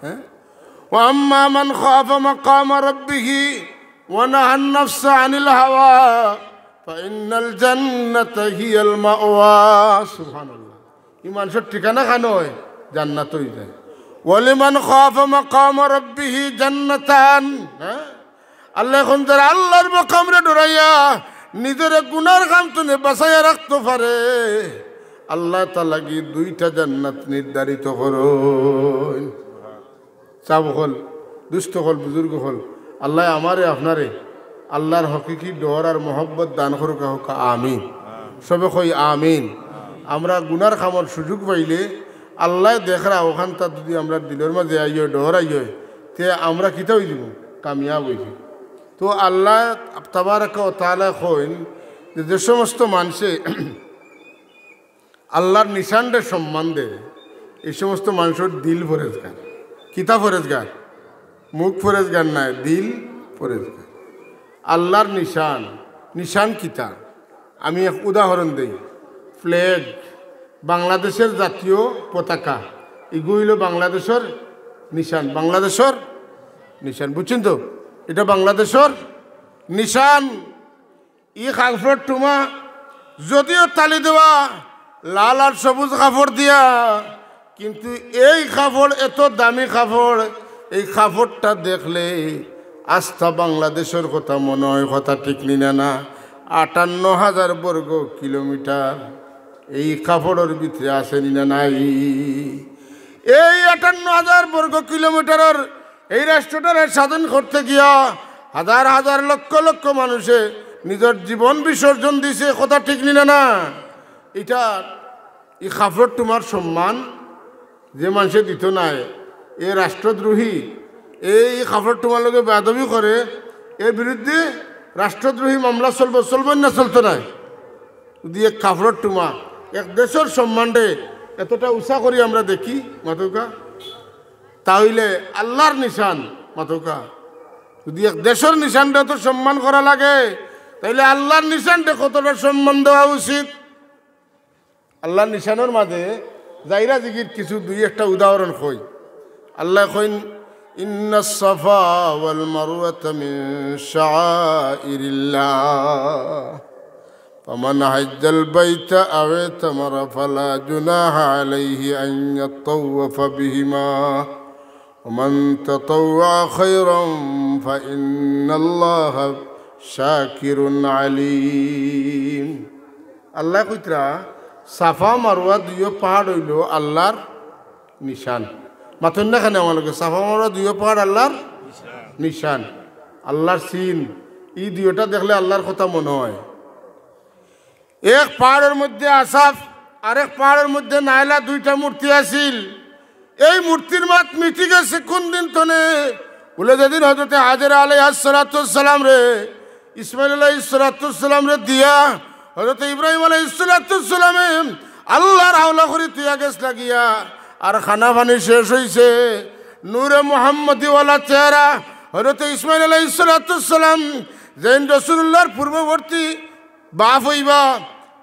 হ্যাঁ? وأما من خاف مقام ربه ونهى النفس عن الهوى فإن الجنة هي المأوى। সুবহানাল্লাহ। ই মানষর ঠিকানা খানো অয়? জান্নাত অই যায়। ولمن خاف مقام ربه جنتان। হ্যাঁ? আল্লায় কইন যারা আল্লার মকামরে ডরাইয়া নিজরে গুনার কাম থনে বাঁচাইয়া রাখতো পারে, আল্লায় তার লাগি দুইটা জান্নাত নির্ধারিত করইন। সাব অকল, দুস্ত অকল, বুজুর্গ অকল, আল্লায় আমারে আপনারে আল্লার হকিকি ডর আর মহব্বত দান করউক্কা, কউক্কা আমিন। সবে কই আমিন। আমরা গুনার কামর সুযোগ পাইলে আল্লায় দেখরা অখানতা যুদি আমরার দিলর মাঝে আইয়, ডর আইয়, তে আমরা কিতা অইযিমু? কামিয়াব অইযিমু। তো আল্লাহ তাবারাকা ওয়া তাআলা কইন যে, যে সমস্ত মানষে আল্লার নিশানরে সম্মান দেয়, এই সমস্ত মানষর দিল পরেজগার। কিতা পরেজগার? মুখ পরেজগার নায়, দিল পরেজগার। আল্লার নিশান, নিশান কিতা? আমি এক উদাহরণ দেই। Flag, বাংলাদেশর জাতীয় পতাকা, ইগু অইলো বাংলাদেশর নিশান, বাংলাদেশর নিশান। বুঝছইন তো? ইটা বাংলাদেশর নিশান। ই কাপড়র টুমা যদিও তালি দেওয়া লাল আর সবুজ কাপড় দিয়া, কিন্তু এই কাপড় এত দামি কাপড়, এই কাপড়টা দেখলে আস্তা বাংলাদেশর কথা মনো অয়। কথা ঠিক নি না? না, আটান্ন হাজার বর্গ কিলোমিটার এই কাপড়র ভিতরে আছে নি না নাই? এই আটান্ন হাজার বর্গ কিলোমিটারর এই রাষ্ট্রটারে স্বাধীন করতে গিয়া হাজার হাজার লক্ষ লক্ষ মানষে নিজর জীবন বিসর্জন দিছে। কথা ঠিক নি না? না, ইটা ই কাপড়র টুমার সম্মান যে মানষে দিতো নায়, এ রাষ্ট্রদ্রোহী। এই কাপড়র টুমার লগে বেয়াদবি করে, এর বিরুদ্ধে রাষ্ট্রদ্রোহী মামলা চলবো, চলবো না চলতো নায়? যদি এক কাপড়র টুমা এক দেশর সম্মানরে এতটা উঁচা করি আমরা দেখি, মাতউক্কা, তা অইলে আল্লার নিশান, মাতউক্কা। যদি এক দেশর নিশানরে অত সম্মান করা লাগে, তাইলে আল্লার নিশানরে কতটা সম্মান দেওয়া উচিত? আল্লার নিশানর মাঝে যাইরা জিগির কিছু দুই একটা উদাহরণ কই। আল্লায় কইন, "ইন্নাস সাফা ওয়াল মারওয়াতা মিন শাআইরিল্লাহ। ফামান হাজ্জাল বাইতা আও ইতামারা ফালা জুনাহা আলাইহি আন ইয়াতাওয়াফা বিহিমা। ওমান তাতাওয়া খায়রান ফাইন্নাল্লাহা শাকিরুন আলিম।" আল্লায় কইতরা, সাফা মারওয়া দুইও পাহাড় অইলো আল্লার নিশান। মাতইন না কেনে আমার লগে? সাফা মারওয়া দুইও পাহাড় আল্লার নিশান, আল্লার চিন। ই দুইওটা দেখলে আল্লার কথা মনো অয়। এক পাহাড়র মধ্যে আসাফ, আরেক পাহাড়র মধ্যে নায়লা, দুইটা মূর্তি আছিল। এই মূর্তির মাত মিটি গেছে কুন দিন তনে? বুলে যেদিন হযরতে হাজেরা আলাইহাস সালাতু ওয়াস সালামরে ইসমাইল আলাইহিস সালাতু ওয়াস সালামরে দিয়া হযরতে ইব্রাহিম আলাইহিস সালাতু ওয়াস সালামে আল্লার হাওলা করি থুইয়া গেছলা গিয়া, আর খানা পানি শেষ অইছে। নূরে মুহাম্মদীওয়ালা চেহারা হযরতে ইসমাইল আলাইহিস সালাতু ওয়াস সালাম, যেইন রাসূলুল্লাহর পূর্ববর্তী বাপ অইবা,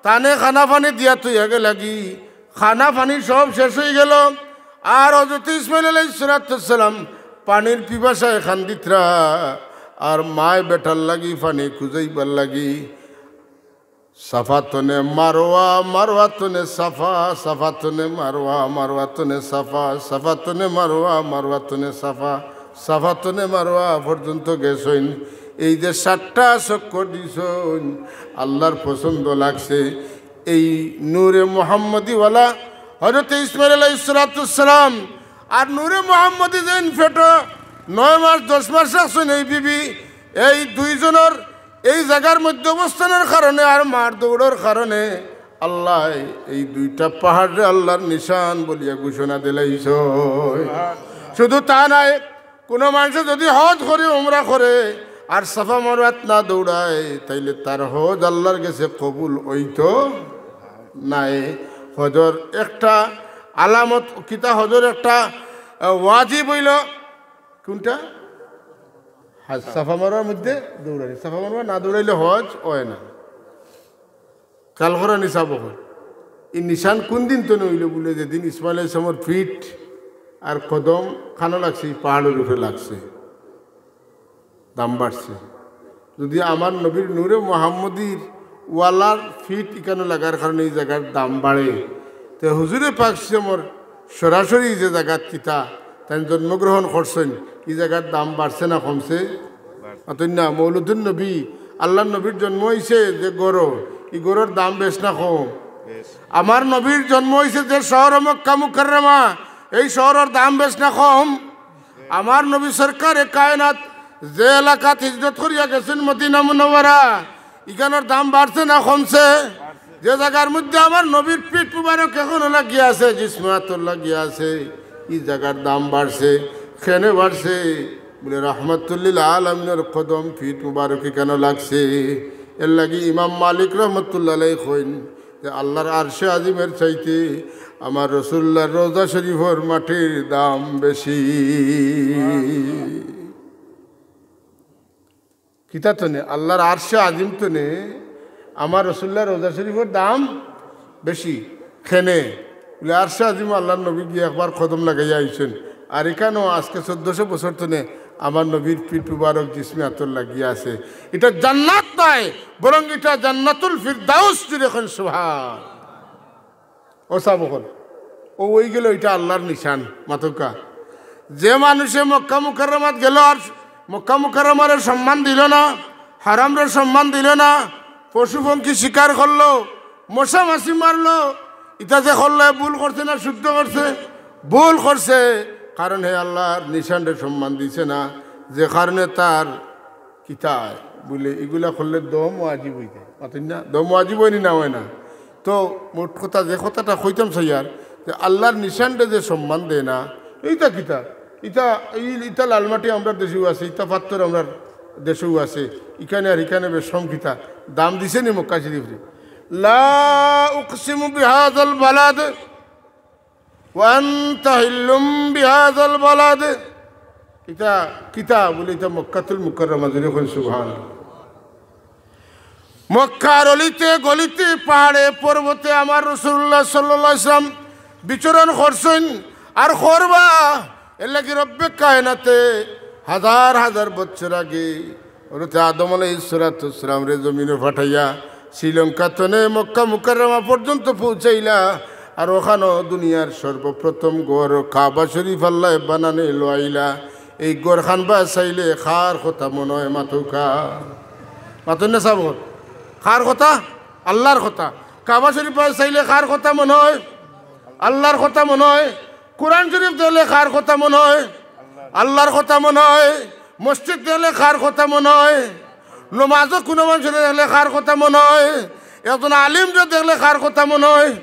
তানে খানা পানি দিয়া থুইয়া গেলাগি। খানা পানি সব শেষ অইগেলো। আর হযরতে ইসমাইল আলাইহিস সালাতু ওয়াস সালাম পানির পিপাসায় কান্দিতরা, আর মায় বেটার লাগি পানি খুজাইবার লাগি। সাফা তনে মারওয়া, মারওয়া তনে সাফা, সাফা তনে মারওয়া, মারওয়া তনে সাফা, সাফা তনে মারওয়া, মারওয়া তনে সাফা, সাফা তনে মারওয়া পর্যন্ত গেছইন। এই যে সাতটা চক্কর দিছইন, আল্লার পছন্দ লাগছে। এই নূরে মুহাম্মদীওয়ালা হযরতে ইসমাইল আলাইহিস সালাতু ওয়াস সালাম আর নূরে মুহাম্মদী যেইন পেটো নয় মাস দশ মাস রাখছইন এই বিবি, এই দুইজনর এই জাগার মধ্যে অবস্থানর কারণে আর মার দৌড়র কারণে আল্লায় এই দুইটা পাহাড়রে আল্লার নিশান বলিয়া ঘোষণা দিলাইছইন। শুধু তা নায়, কুনু মানষে যুদি হজ করে, উমরা করে, আর সাফা মারওয়াত না দৌড়ায়, তাইলে তার হজ আল্লার গেছে কবুল অইতো নায়। হজর একটা আলামত কিতা? হজর একটা, আহ, ওয়াজিব অইলো কুনটা? হজ, সাফা মারওয়ার মধ্যে দৌড়ানি। সাফা মারওয়া না দৌড়াইলে হজ অয় না। খেয়াল করা নিশান অখন। ই নিশান কুন দিন তনে অইলো? বুলে যেদিন ইসমাইল আলাইহিস সালামর ফিট আর কদম কানো লাগছে, ই পাহাড়র উপরে লাগছে, দাম বাড়ছে। যুদি আমার নবীর নূরে মুহাম্মদীর ওয়ালার ফিট ইকানো লাগার কারণে ই জাগার দাম বাড়ে, তে হুজুরে পাক সাল্লাল্লাহু আলাইহি ওয়াসাল্লামর সরাসরি যে জাগাত কিতা তাইন জন্মগ্রহণ করছইন, ই জাগার দাম বাড়ছে না কমছে? মাতইন না, মৌলুদুন নবী, আল্লার নবীর জন্ম অইছে যে ঘরো, ই ঘরর দাম বেশ না কম? আমার নবীর জন্ম অইছে যে শহর মক্কা মুকাররমা, এই শহরর দাম বেশ না কম? আমার নবী সরকারে কায়নাত যে এলাকাত হিজরত করিয়া গেছইন মদিনা মুনাওয়ারা, ইখানর দাম বাড়ছে না কমছে? যে জাগার মধ্যে আমার নবীর পিঠ মুবারক এখনো লাগিয়া আছে, জিসমে আতর লাগিয়া আছে, ই জাগার দাম বাড়ছে। কেনে বাড়ছে? বুলে, রহমাতুল্লিল আলামিনর কদম পিঠ মুবারক ইখানো লাগছে। এরলাগি ইমাম মালিক রহমতুল্লাহ আলাইহি কইন যে আল্লার আরশে আজিমর চাইতে আমার রাসুলুল্লাহর রওজা শরীফর মাটির দাম বেশি। কিতা তনে? আল্লার আরশে আজিম তনে আমার রাসুলুল্লাহর রওজা শরীফর দাম বেশি। কেনে? বুলে, আরশে আজিমো আল্লার নবী গিয়া একবার কদম লাগাইয়া আইছইন, আর ইখানো আজকে চৌদ্দশো বছর তনে আমার নবীর পিঠ মুবারক জিসমে আতর লাগিয়া আছে। ইটা জান্নাত নায়, বরং ইটা জান্নাতুল ফিরদাউস। জুরে কইন সুবহান। ও সাব অকল, অউ অইগেলো ইটা আল্লার নিশান। মাতউক্কা, যে মানষে মক্কা মুকাররমাত গেলো আর মক্কা মুকাররমারে সম্মান দিলো না, হারামরে সম্মান দিলো না, পশু পঙ্খী শিকার করলো, মশা মাছি মারলো, ইতা যে করলো, হে ভুল করছে না শুদ্ধ করছে? ভুল করছে, কারণ হে আল্লার নিশানরে সম্মান দিছে না, যে কারণে তার কিতা অয়? বুলে, ইগুলা করলে দম ওয়াজিব অইযায়। মাতইন না? দম ওয়াজিব অয়নি না, অয় না? তো মোট কথা, যে কথাটা কইতাম চাইয়ার, যে আল্লার নিশানরে যে সম্মান দেয় না, ইটা কিতা? ইটা, ই, ইটা লালমাটি আমরার দেশেও আছে, ইটা পাত্থর আমরার দেশেও আছে, ইখানে আর ইখানে বেশ কম কিতা? দাম দিছে নি মক্কা শরীফরে? লা উকসিমু বিহাযাল বালাদ ওয়া আনতা হিল্লুম বিহাযাল বালাদ। ইটা কিতা? বুলে, ইটা মক্কাতুল মুকাররমা। জুরে কইন সুবহান। মক্কার অলিতে গলিতে, পাহাড়ে পর্বতে আমার রাসুলুল্লাহ সাল্লাল্লাহু আলাইহি ওয়াসাল্লাম বিচরণ করছইন আর করবা। এরলাগি রব্বে কায়নাতে হাজার হাজার বছর আগে হযরতে আদম আলাইহিস সালাতু ওয়াস সালামরে জমিনো পাঠাইয়া শ্রীলঙ্কা তনে মক্কা মুকাররমা পর্যন্ত পৌঁছাইলা। আর অখানো দুনিয়ার সর্বপ্রথম ঘর কাবা শরীফ আল্লায় বানানি লইলা। এই ঘরখান বায় চাইলে কার কথা মনো অয়? মাতউক্কা। মাতইন না সাব অকল? কার কথা? আল্লার কথা। কাবা শরীফ বায় চাইলে কার কথা মনো অয়? আল্লার কথা মনো অয়। কোরআন শরীফ দেখলে কার কথা মনো অয়? আল্লার কথা মনো অয়। মসজিদ দেখলে কার কথা মনো অয়? নমাজো কুনু মানষরে দেখলে কার কথা মনো অয়? একজন আলিমরে দেখলে কার কথা মনো অয়?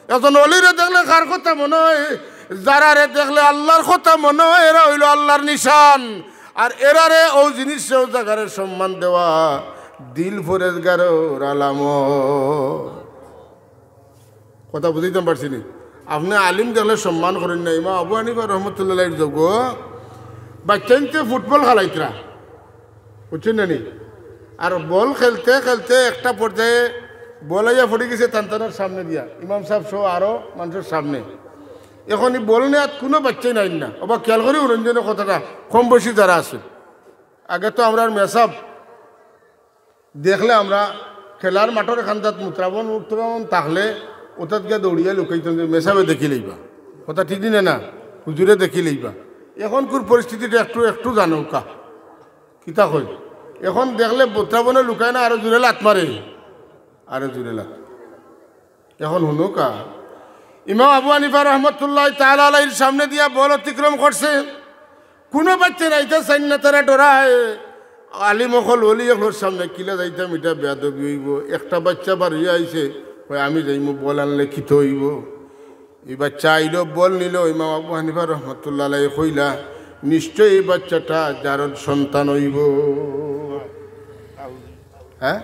একজন অলিরে দেখলে কার কথা মনো অয়? যারারে দেখলে আল্লার কথা মনো অয়, এরা অইলো আল্লার নিশান। আর এরারে অউ জিনিসে অউ জাগারে সম্মান দেওয়া দিল পরেজগারর আলামত। কথা বুঝাইতাম পারছি নি? আপনে আলিম দেখলে সম্মান করইন না। ইমাম আবু হানিফা রহমতুল্লাহ আলাইহির যুগো বাচ্চাইন্তে ফুটবল খেলাইতরা, বুঝছইন না নি? আর বল খেলতে খেলতে একটা পর্যায়ে বল আইয়া পড়ি গেছে তান তানর সামনে দিয়া, ইমাম সাব সহ আরো মানষর সামনে। এখন ই বল নেওয়াত কুনু বাচ্চাইন আইন না। ওবা খেয়াল করি হুনইন যেন কথাটা, কম বয়সী যারা আছে। আগে তো আমরার মেসাব দেখলে আমরা খেলার মাঠর কান্দাত মুত্রাবন উত্রাবন থাকলে ওটাত গিয়া দৌড়িয়া লুকাইতাম যে মেসাবে দেখি লইবা। কথা ঠিক নি না? হুজুরে দেখি লইবা। এখনকুর পরিস্থিতিটা একটু, একটু জানউক্কা। কিতা কই? এখন দেখলে মুত্রাবনে লুকায় না, আরো জুরে লাত মারে। আরো জুরে লাত। এখন হুনউক্কা, ইমাম আবু হানিফা রহমতুল্লাহ তাআলা আলাইহির সামনে দিয়া বল অতিক্রম করছে। কুনু বাচ্চাইন আইতা চাইন না, তারা ডরায়। আলিম অকল, অলি অকলর সামনে কিলা যাইতাম, ইটা বেয়াদবি অইবো। একটা বাচ্চা বার অইয়া আইছে, কয়, "আমি যাইমু, বল আনলে কিতা অইবো?" ই বাচ্চা আইলো, বল নিলো, ইমাম আবু হানিফা রহমতুল্লাহ আলাইহি কইলা, "নিশ্চয় ই বাচ্চাটা জারদ সন্তান অইবো।" হ্যাঁ,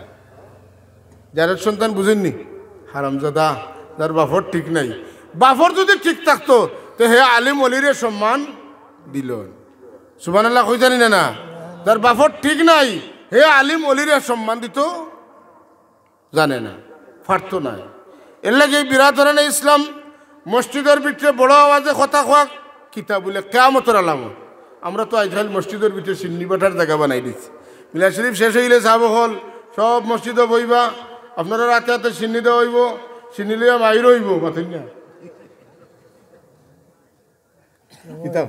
জারদ সন্তান বুঝইন নি? হারামজাদা, যার বাপর ঠিক নাই। বাপর যুদি ঠিক থাকতো, তে হে আলিম অলিরে সম্মান দিলো। সুবহানাল্লাহ কইতা নি না, না? যার বাপর ঠিক নাই, হে আলিম অলিরে সম্মান দিতো জানে না, পারতো নায়। এরলাগি বিরাদরানে ইসলাম, মসজিদর ভিতরে বড় আওয়াজে কথা কওয়া কিতা বুলে? কিয়ামতর আলামত। আমরা তো আইজকাইল মসজিদর ভিতরে শিন্নি বাটার জাগা বানাই দিছি। মিলাদ শরীফ শেষ অইলে সাব অকল সব মসজিদো বইবা, আপনারার আতে আতে শিন্নি দেওয়া অইবো, শিন্নি লইয়া মাইর অইবো, মাতইন না। কিতা?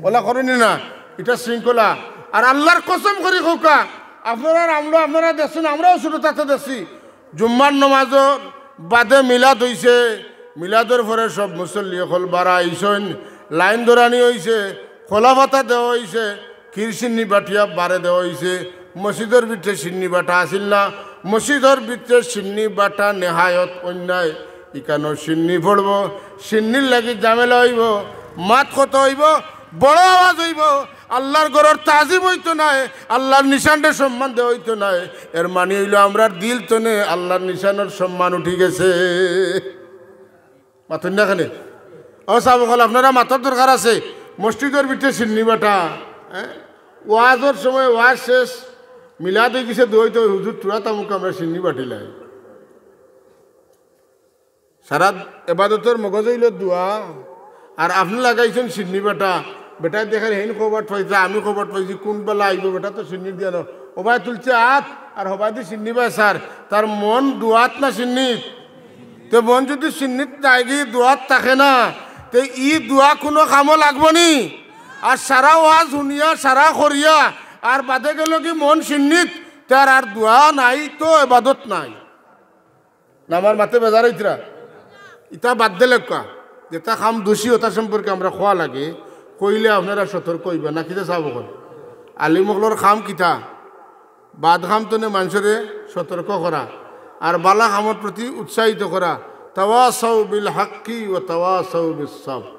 অলা করইন নি না, ইটা শৃঙ্খলা। আর আল্লার কসম করি কউক্কা, আপনারার আমলো আপনারা দেখছইন, আমরাও ছুটো থাকতে দেখছি, জুম্মার নমাজর বাদে মিলাদ অইছে, মিলাদর পরে সব মুসল্লি অকল বারা আইছইন, লাইন ধরানি অইছে, কলা পাতা দেওয়া অইছে, ক্ষীর শিন্নি বাটিয়া বারে দেওয়া অইছে। মসজিদর ভিতরে শিন্নি বাটা আছিল না, মসজিদর ভিতরে শিন্নি বাটা নেহায়ত অন্যায়। ইকানো শিন্নি পড়বো, শিন্নির লাগি ঝামেলা অইবো, মাত কথা অইবো, বড় আওয়াজ অইবো, আল্লার ঘরর তাজিম অইতো নায়, আল্লার নিশানরে সম্মান দেওয়া অইতো নায়। এর মানি অইলো আমরার দিল তনে আল্লার নিশানর সম্মান উঠি গেছে। মাতইন না কেনে? ও সাব অকল, আপনারা মাতর দরকার আছে। মসজিদর ভিতরে শিন্নি বাটা, হ্যাঁ? ওয়াজর সময় ওয়াজ শেষ, মিলাদ অই গেছে, দোয়াইতে অই, "হুজুর, থুড়া থামউক্কা, আমরা শিন্নি বাটিলাই।" সারা এবাদতর মগজ অইলো দোয়া, আর আপনে লাগাইছইন শিন্নি বাটা। বেটায় দেখের হেইন কবাট পাইছে, আমি কবাট পাইছি, কুন বেলা আইবো? বেটা তো শিন্নির দিয়া না, ওবায় তুলছে আত, আর হবায়দি শিন্নি বায় সার। তার মন দোয়াত না শিন্নিত? তে মন যুদি শিন্নিত যায়গি, দোয়াত থাকে না, তে ই দোয়া কুনু কামো লাগবো নি? আর সারা ওয়াজ হুনিয়া, সারা করিয়া, আর বাদে গেলোগি মন শিন্নিত, তার আর দোয়া নাই তো এবাদত নাই। না, আমার মাতে বেজার অইতরা। ইতা বাদ দিলাউক্কা। যেটা কাম দোষী, ওটা সম্পর্কে আমরা কওয়া লাগে। কইলে আপনারা সতর্ক অইবা, না কিতা সাব অকল? আলিম অকলর কাম কিতা? বাদ কাম তনে মানষরে সতর্ক করা, আর বালা কামর প্রতি উৎসাহিত করা। তাওয়াসাউ বিল হাক্কি ওয়া তাওয়াসাউ বিস সাবর।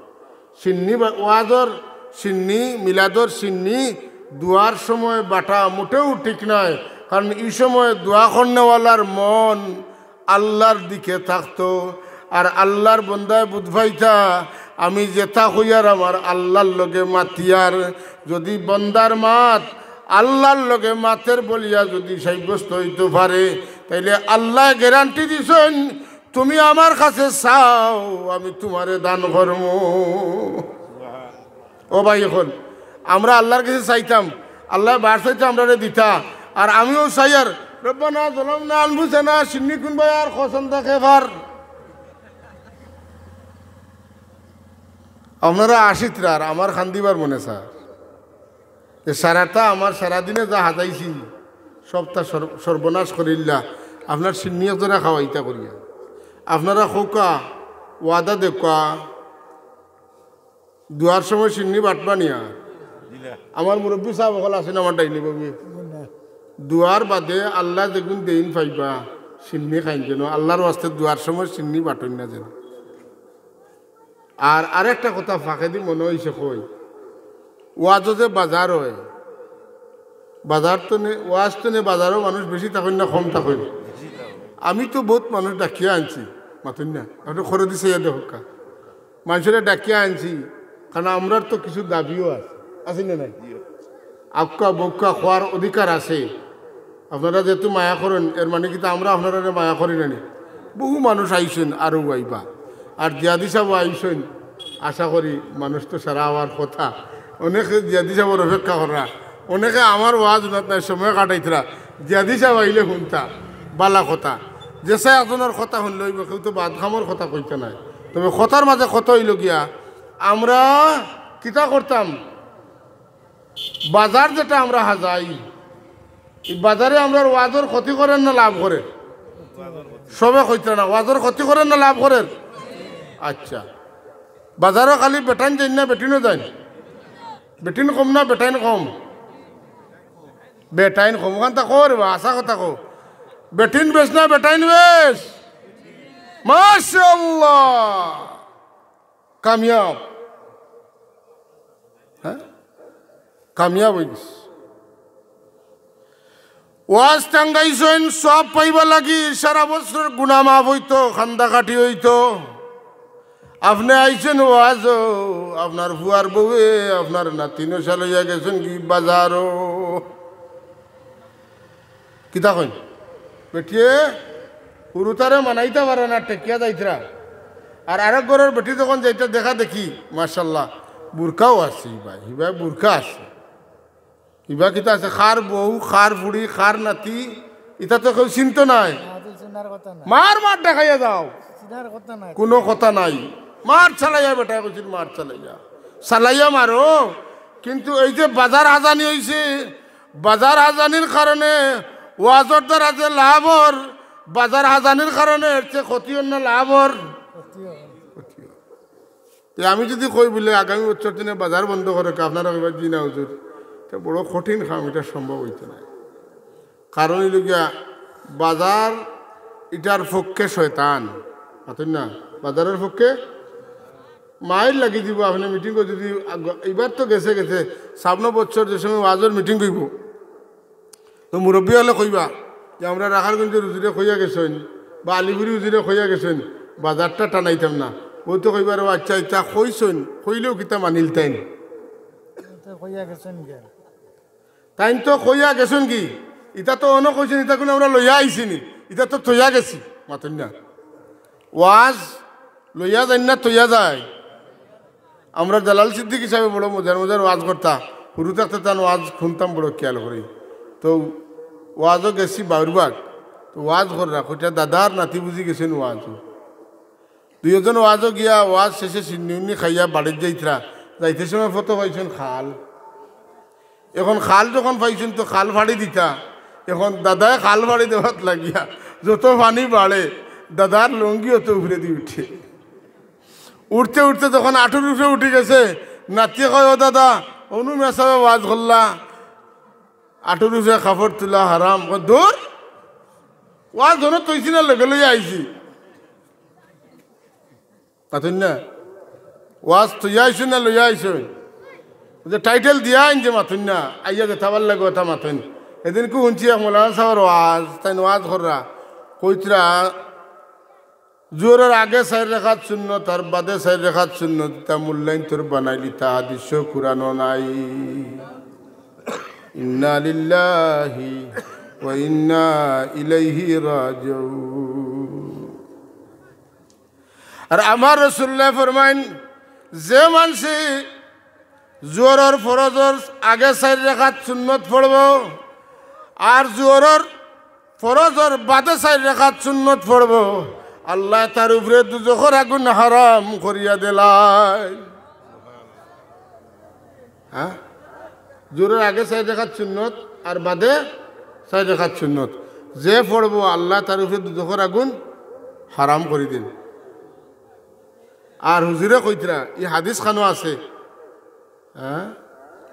শিন্নি বা-, ওয়াজর শিন্নি, মিলাদর শিন্নি, দোয়ার সময় বাটা মোটেও ঠিক নায়, কারণ ই সময় দোয়া করনেওয়ালার মন আল্লার দিকে থাকতো। আর আল্লার বন্দায় বুঝ পাইতা, আমি যেটা কইয়ার আমার আল্লার লগে মাতিয়ার। যুদি বন্দার মাত আল্লার লগে মাতের বলিয়া যুদি সাব্যস্ত অইতো পারে, তাইলে আল্লায় গ্যারান্টি দিছইন, তুমি আমার কাছে চাও, আমি তুমারে দান করমু। ও ভাই, অখন আমরা আল্লার কাছে চাইতাম, আল্লায় বার চাইতে আমরারে দিতা। আর আমিও চাইয়ার, রব্বানা যালামনা আনফুসানা, শিন্নি কুন ভাই আর কসম থাকে পার। আপনারা আশিত্রার আমার কান্দিবার মনে চার। যে সারাটা আমার সারাদিনে যা হাজাইছি, সবটা সর-, সর্বনাশ করিল্লা। আপনার শিন্নি একজোড়া খাওয়াইতা করিয়া। আপনারা কউক্কা, ওয়াদা দেউক্কা, দোয়ার সময় শিন্নি বাটবা নিয়া। আমার মুরব্বি সাব অকল আছইন আমার ডাইনি বাবি। দোয়ার বাদে আল্লায় যেগুন দেইন পাইবা, শিন্নি খাইন যেন, আল্লার ওয়াস্তে দোয়ার সময় শিন্নি বাটইন না যেন। আর আরেকটা কথা ফাঁকেদি মনো অইছে কই, ওয়াজো যে বাজার অয়, বাজার তো নে, ওয়াজ তো নে বাজারো মানুষ বেশি থাকইন না কম থাকইন? আমি তো বউত মানুষ ডাকিয়া আনছি, মাতইন না, একটু খরচ দিছে ইয়া দেখউক্কা। মানষরে ডাকিয়া আনছি, কারণ আমরার তো কিছু দাবিও আছে, আছে না নাই? আউক্কা বউক্কা কওয়ার অধিকার আছে। আপনারা যেহেতু মায়া করইন, এর মানে কিতা আমরা আপনারারে মায়া করি না নি? বহু মানুষ আইছইন, আরও আইবা। আর জিয়াদি সাবও আইছইন, আশা করি মানুষ তো সারা অওয়ার কথা। অনেকে জিয়াদি সাবর অপেক্ষা কররা, অনেকে আমার ওয়াজ হুনাত নায়, সময় কাটাইতরা। জিয়াদি সাব আইলে হুনতা, বালা কথা। যেছা একজনর কথা হুনলে অইবো, কেউ তো বাদ কামর কথা কইতা নায়। তবে কথার মাঝে কথা অইলো গিয়া, আমরা কিতা করতাম, বাজার যেটা আমরা হাজাই, ই বাজারে আমরার ওয়াজর ক্ষতি করের না লাভ করের? সবে কইতরা না, ওয়াজর ক্ষতি করের না লাভ করের? আচ্ছা, বাজারো খালি বেটাইন যাইন না, বেটিনও যাইন? বেটিন কম না বেটাইন কম? বেটাইন কম। অখানতা কও রে বা, হাছা কথা কও। বেটিন বেশ না বেটাইন বেশ? মাশাআল্লাহ। কামিয়াব। হ্যাঁ, কামিয়াব অইগেছে। ওয়াজ টাঙ্গাইছইন সওয়াব পাইবার লাগি, সারা বছরর গুনা মাফ অইতো, কান্দা কাটি অইতো। আপনে আইছইন ওয়াজো, আপনার ফুয়ার বউয়ে, আপনার নাতিনও সালাইয়া গেছইন গি বাজারো। কিতা কইন? বেটিয়ে হুরুতারে মানাইতা পারে না, ঠেকিয়া যাইতরা। আর আরেক ঘরর বেটি যখন যাইতা দেখা দেখি, মাশাআল্লাহ, বুরকাও আছে, হিবায়, হিবায় বুরকা আছে। হিবা কিতা আছে? কার বউ, কার ফুড়ি, কার নাতি, ইতা তো কেউ চিনতো নায়। না, তো চিনার কথা না। মার মার দেখাইয়া যাও। চিনার কথা না। কুনু কথা নাই। মার চালাইয়া বেটায় কইছিল, মার চালাইয়া। চালাইয়া মারো। কিন্তু এই যে বাজার হাজানি অইছে, বাজার হাজানির কারণে ওয়াজর দ্বারা যে লাভ অর, বাজার হাজানির কারণে এর চেয়ে ক্ষতি অর না লাভ অর? ক্ষতি অর। তে আমি যুদি কই বুলে আগামী বছর দিনে বাজার বন্ধ করউক্কা, আপনারা কইবা, "জি না হুজুর, ইটা বড় কঠিন কাম, ইটা সম্ভব অইতো নায়।" কারণ অইলো গিয়া, বাজার ইটার পক্ষে শয়তান, মাতইন না, বাজারর পক্ষে মাইর লাগি দিবো। আপনে মিটিংও যুদি আগ-, ইবার তো গেছে গেছে, সামনো বছর যে সময় ওয়াজর মিটিং অইবো, তো মুরব্বি অকলে কইবা যে, "আমরা রাখারগঞ্জর হুজুরে কইয়া গেছইন বা আলিপুরি হুজুরে কইয়া গেছইন, বাজারটা টানাইতাম না।" অউ তো কইবা, "ও আচ্ছা, ইতা কইছইন, কইলেও কিতা মানিলতাইন?" তো কইয়া গেছইন গিয়া। তাইন তো কইয়া গেছইন গি, ইতা তো অনো কইছইন, ইতা কুনু আমরা লইয়া আইছি নি, ইতা তো থইয়া গেছি, মাতইন না। ওয়াজ লইয়া যাইন না, থইয়া যায়। আমরা জালাল সিদ্দিকী সাবে বড় মজার মজার ওয়াজ করতা, হুরু থাকতে তান ওয়াজ হুনতাম বড় খিয়াল করি। তো ওয়াজো গেছি বাউরবাগ, তো ওয়াজ কররা, কইরা দাদার নাতি বুঝি গেছইন ওয়াজো। দুইওজন ওয়াজো গিয়া ওয়াজ শেষে শিন্নি উন্নি খাইয়া বাড়িত যাইতরা, যাইতে সময় ফথো পাইছইন খাল। এখন খাল যখন পাইছইন তো খাল ফাড়ি দিতা। এখন দাদায় খাল ফাড়ি দেওয়াত লাগিয়া যত পানি বাড়ে, দাদার লুঙ্গি অত উপরেদি উঠে। উঠতে উঠতে যখন আটুর উপরে উঠি গেছে, নাতিয়ে কয়, "ও দাদা, অনো মেসাবে ওয়াজ করলা, আটুর উপরে কাপড় তুলা হারাম।" কয়, "দূর, ওয়াজ ধরো তৈছি না, লগে লইয়া আইছি।" মাতইন না? ওয়াজ থইয়া আইছইন না লইয়া আইছইন? যে টাইটেল দিয়া আইন যে মাতইন না, আইয়া যে থাবার লাগে ওটা মাতইন। এদিন কু হুনছি এক মৌলানা সাবর ওয়াজ, তাইন ওয়াজ কররা, কইতরা, জোহরর আগে চাইর রেখাত সুন্নত, তার বাদে চাইর রেখাত সুন্নত, ইতা মূল্যায়ন তোর বানাইলি, তা হাদিসও কুরআনও নাই। ইন্না লিল্লাহি ওয়া ইন্না ইলাইহি রাজিউন। আর আমার রসুল্লায় ফরমাইন, যে মানষে জোহরর ফরজর আগে চাইর রেখাত সুন্নত পড়বো আর জোহরর ফরজর বাদে চাইর রেখাত সুন্নত পড়বো, আল্লায় তার উপরে দুজখর আগুন হারাম করিয়া দিলাইন। হ্যাঁ, জোহরর আগে চাইর রেখাত সুন্নত আর বাদে চাইর রেখাত সুন্নত যে পড়বো, আল্লায় তার উপরে দুজখর আগুন হারাম করি দিন। আর হুজুরে কইতরা, ই হাদিস খানো আছে, হ্যাঁ,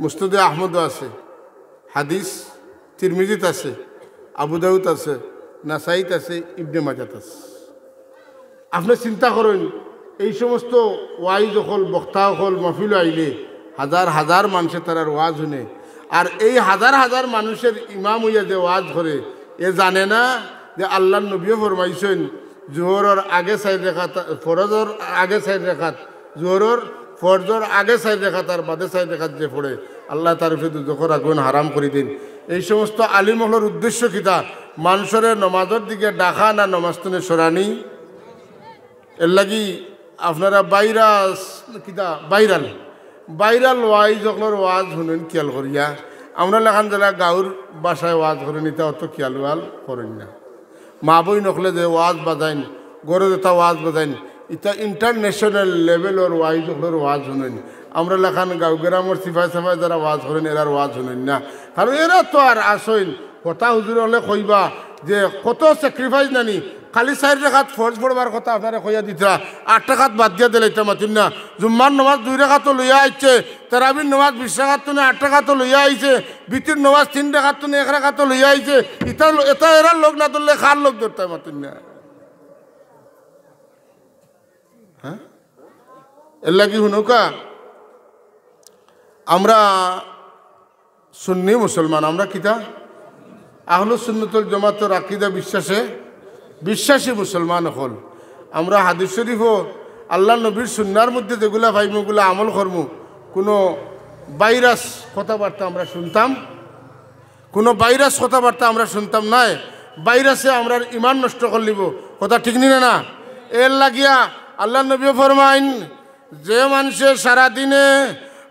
মুসনাদে আহমদও আছে, হাদিস তিরমিজিত আছে, আবু দাউদ আছে, নাসাইত আছে, ইবনে মাজাত আছে। আপনে চিন্তা করইন, এই সমস্ত ওয়াইজ অকল, বক্তা অকল, মাহফিল আইলে হাজার হাজার মানষে তারার ওয়াজ হুনে, আর এই হাজার হাজার মানুষর ইমাম অইয়া যে ওয়াজ করে, এ জানে না যে আল্লার নবীয়ে ফরমাইছইন, জোহরর আগে চাইর রেখাত, ফরজর আগে চাইর রেখাত, জোহরর ফরজর আগে চাইর রেখাত আর বাদে চাইর রেখাত যে পড়ে, আল্লায় তার উপরে দুজখর আগুন হারাম করি দিন। এই সমস্ত আলিম অকলর উদ্দেশ্য কিতা? মানষরে নমাজর দিকে ডাকা না নমাজ তুনে সরানি? এর লাগি আপনারা ভাইরাস, কিতা, ভাইরাল, ভাইরাল ওয়াইজ অকলর ওয়াজ হুনইন খিয়াল করিয়া। আমরা লাখান যারা গাউর ভাষায় ওয়াজ করইন, ইতা অত খিয়াল ওয়াল করইন না। মা বইন অকলে যে ওয়াজ বাজাইন, ঘরো যেতা ওয়াজ বাজাইন, ইতা ইন্টারন্যাশনাল লেভেলর ওয়াইজ অকলর ওয়াজ হুনইন। আমরা লাখান গাউ গ্রামর সিফাই সাফাই যারা ওয়াজ করইন, এরার ওয়াজ হুনইন না। কারণ এরা তো আর আসইন, কথা হুজুর অকলে কইবা যে কত স্যাক্রিফাইস নানি, খালি চাইর রেখাত ফরজ পড়বার কথা আপনারে কইয়া দিতরা, আট রেখাত বাদ দিয়া দিলাইতা মাতিন না। জুম্মার নমাজ দুই রেখাতও লইয়া আইছে, তারাবির নমাজ বিশ রেখাত তুনে আট রেখাতও লইয়া আইছে, বিতির নমাজ তিন রেখাত তুনে এক রেখাতও লইয়া আইছে। ইতা ল-, এতা এরার লগ না ধরলে কার লগ ধরতা মাতিন না? হ্যাঁ, এর লাগি হুনউক্কা, আমরা সুন্নি মুসলমান, আমরা কিতা? আহলুস সুন্নতল জামাতর আকিদা বিশ্বাসে বিশ্বাসী মুসলমান অকল। আমরা হাদিস শরীফও আল্লার নবীর সুন্নার মধ্যে যেগুলা পাইমু, ওগুলা আমল করমু। কুনু ভাইরাস কথাবার্তা আমরা হুনতাম, কুনু ভাইরাস কথাবার্তা আমরা হুনতাম নায়। ভাইরাসে আমরার ইমান নষ্ট করিলিবো। কথা ঠিক নি না? না, এর লাগিয়া আল্লার নবীয়ে ফরমাইন, যে মানষে সারা দিনে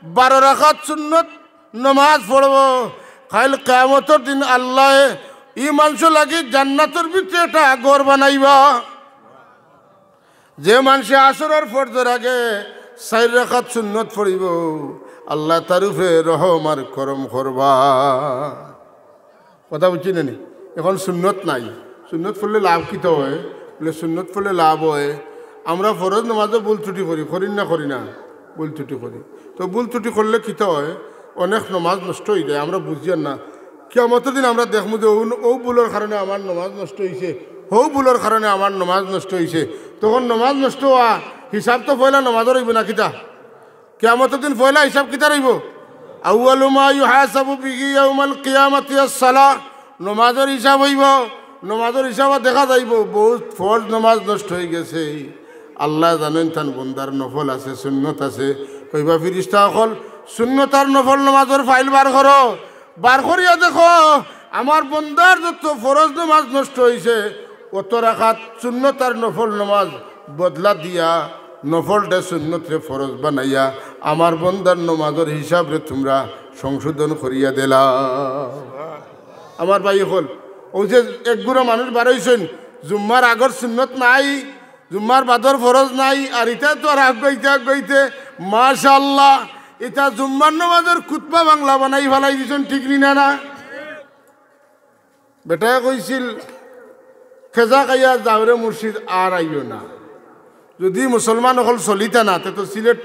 বারো রাকাত সুন্নত নমাজ পড়বো, কাইল কিয়ামতর দিন আল্লায় ই মানষর লাগি জান্নাতর ভিতরে একটা ঘর বানাইবা। যে মানষে আসরর ফরজর আগে চাইর রাকাত সুন্নত পড়িবো, আল্লায় তার উপরে রহম আর করম করবা। কথা বুঝছইন নি? এখন সুন্নত নাই, সুন্নত পড়লে লাভ কিতা অয়? বলে, সুন্নত পড়লে লাভ অয়, আমরা ফরজ নমাজও ভুল ত্রুটি করি, করি না, করি না? ভুল ত্রুটি করি। তো ভুল ত্রুটি করলে কিতা অয়? অনেক নমাজ নষ্ট অইযায়, আমরা বুঝিয়ার না। কিয়ামতর দিন আমরা দেখমু যে অউ, অউ ভুলর কারণে আমার নমাজ নষ্ট অইছে, হউ ভুলর কারণে আমার নমাজ নষ্ট অইছে। তখন নমাজ নষ্ট অওয়া হিসাব তো পয়লা নমাজর অইবো না কিতা? কিয়ামতর দিন পয়লা হিসাব কিতার অইবো? আউয়ালু মা ইউহাসাবু বিহি ইয়াউমাল কিয়ামাতি আস-সালাহ। নমাজর হিসাব অইবো। নমাজর হিসাবো দেখা যাইবো বউত ফরজ নমাজ নষ্ট অইগেছে। আল্লায় জানইন তান বন্দার নফল আছে, সুন্নত আছে। কইবা, ফিরিস্তা অকল, সুন্নত আর নফল নমাজর ফাইল বার করো। বার করিয়া দেখো, আমার বন্দার যত ফরজ নমাজ নষ্ট অইছে, অত রাকাত সুন্নত আর নফল নমাজ বদলা দিয়া, নফলরে সুন্নতরে ফরজ বানাইয়া, আমার বন্দার নমাজর হিসাবরে তুমরা সংশোধন করিয়া দিলাও। আমার ভাই অকল, অউ যে এক গুরা মানুষ বার অইছইন, জুম্মার আগর সুন্নত নাই, জুম্মার বাদর ফরজ নাই, আর ইতা তো আর আগুয়াইতে আগুয়াইতে, মাশাআল্লাহ, ইতা জুম্মার নমাজর খুতবা বাংলা বানাই ফালাই দিছইন, ঠিক নি না? না, বেটায় কইছিল, "খেজা খাইয়া যাওরে মুর্শিদ, আর আইও না।" যুদি মুসলমান অকল চলিতা না, তে তো সিলেট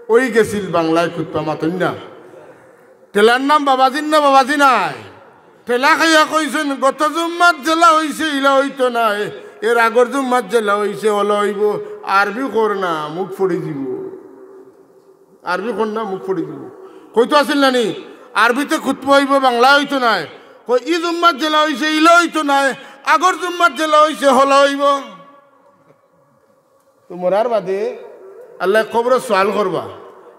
অইগেছিল বাংলায় খুতবা মাতইন না। ঠেলার নাম বাবাজির না, বাবাজি নায়। ঠেলা খাইয়া কইছইন, "গত জুম্মাত যেলা অইছে, ইলা অইতো নায়, এর আগর জুম্মাত যেলা অইছে, অলা অইবো।" আরবি কর না, মুখ ফড়ি যিবো। আরবি কর না, মুখ ফড়ি যিবো। কইতো আছিল না নি, আরবিতে খুতবা অইবো, বাংলা অইতো নায়। কই, "ই জুম্মাত যেলা অইছে, ইলা অইতো নায়, আগর জুম্মাত যেলা অইছে, হলা অইবো।" তো মরার বাদে আল্লায় কবরো সওয়াল করবা,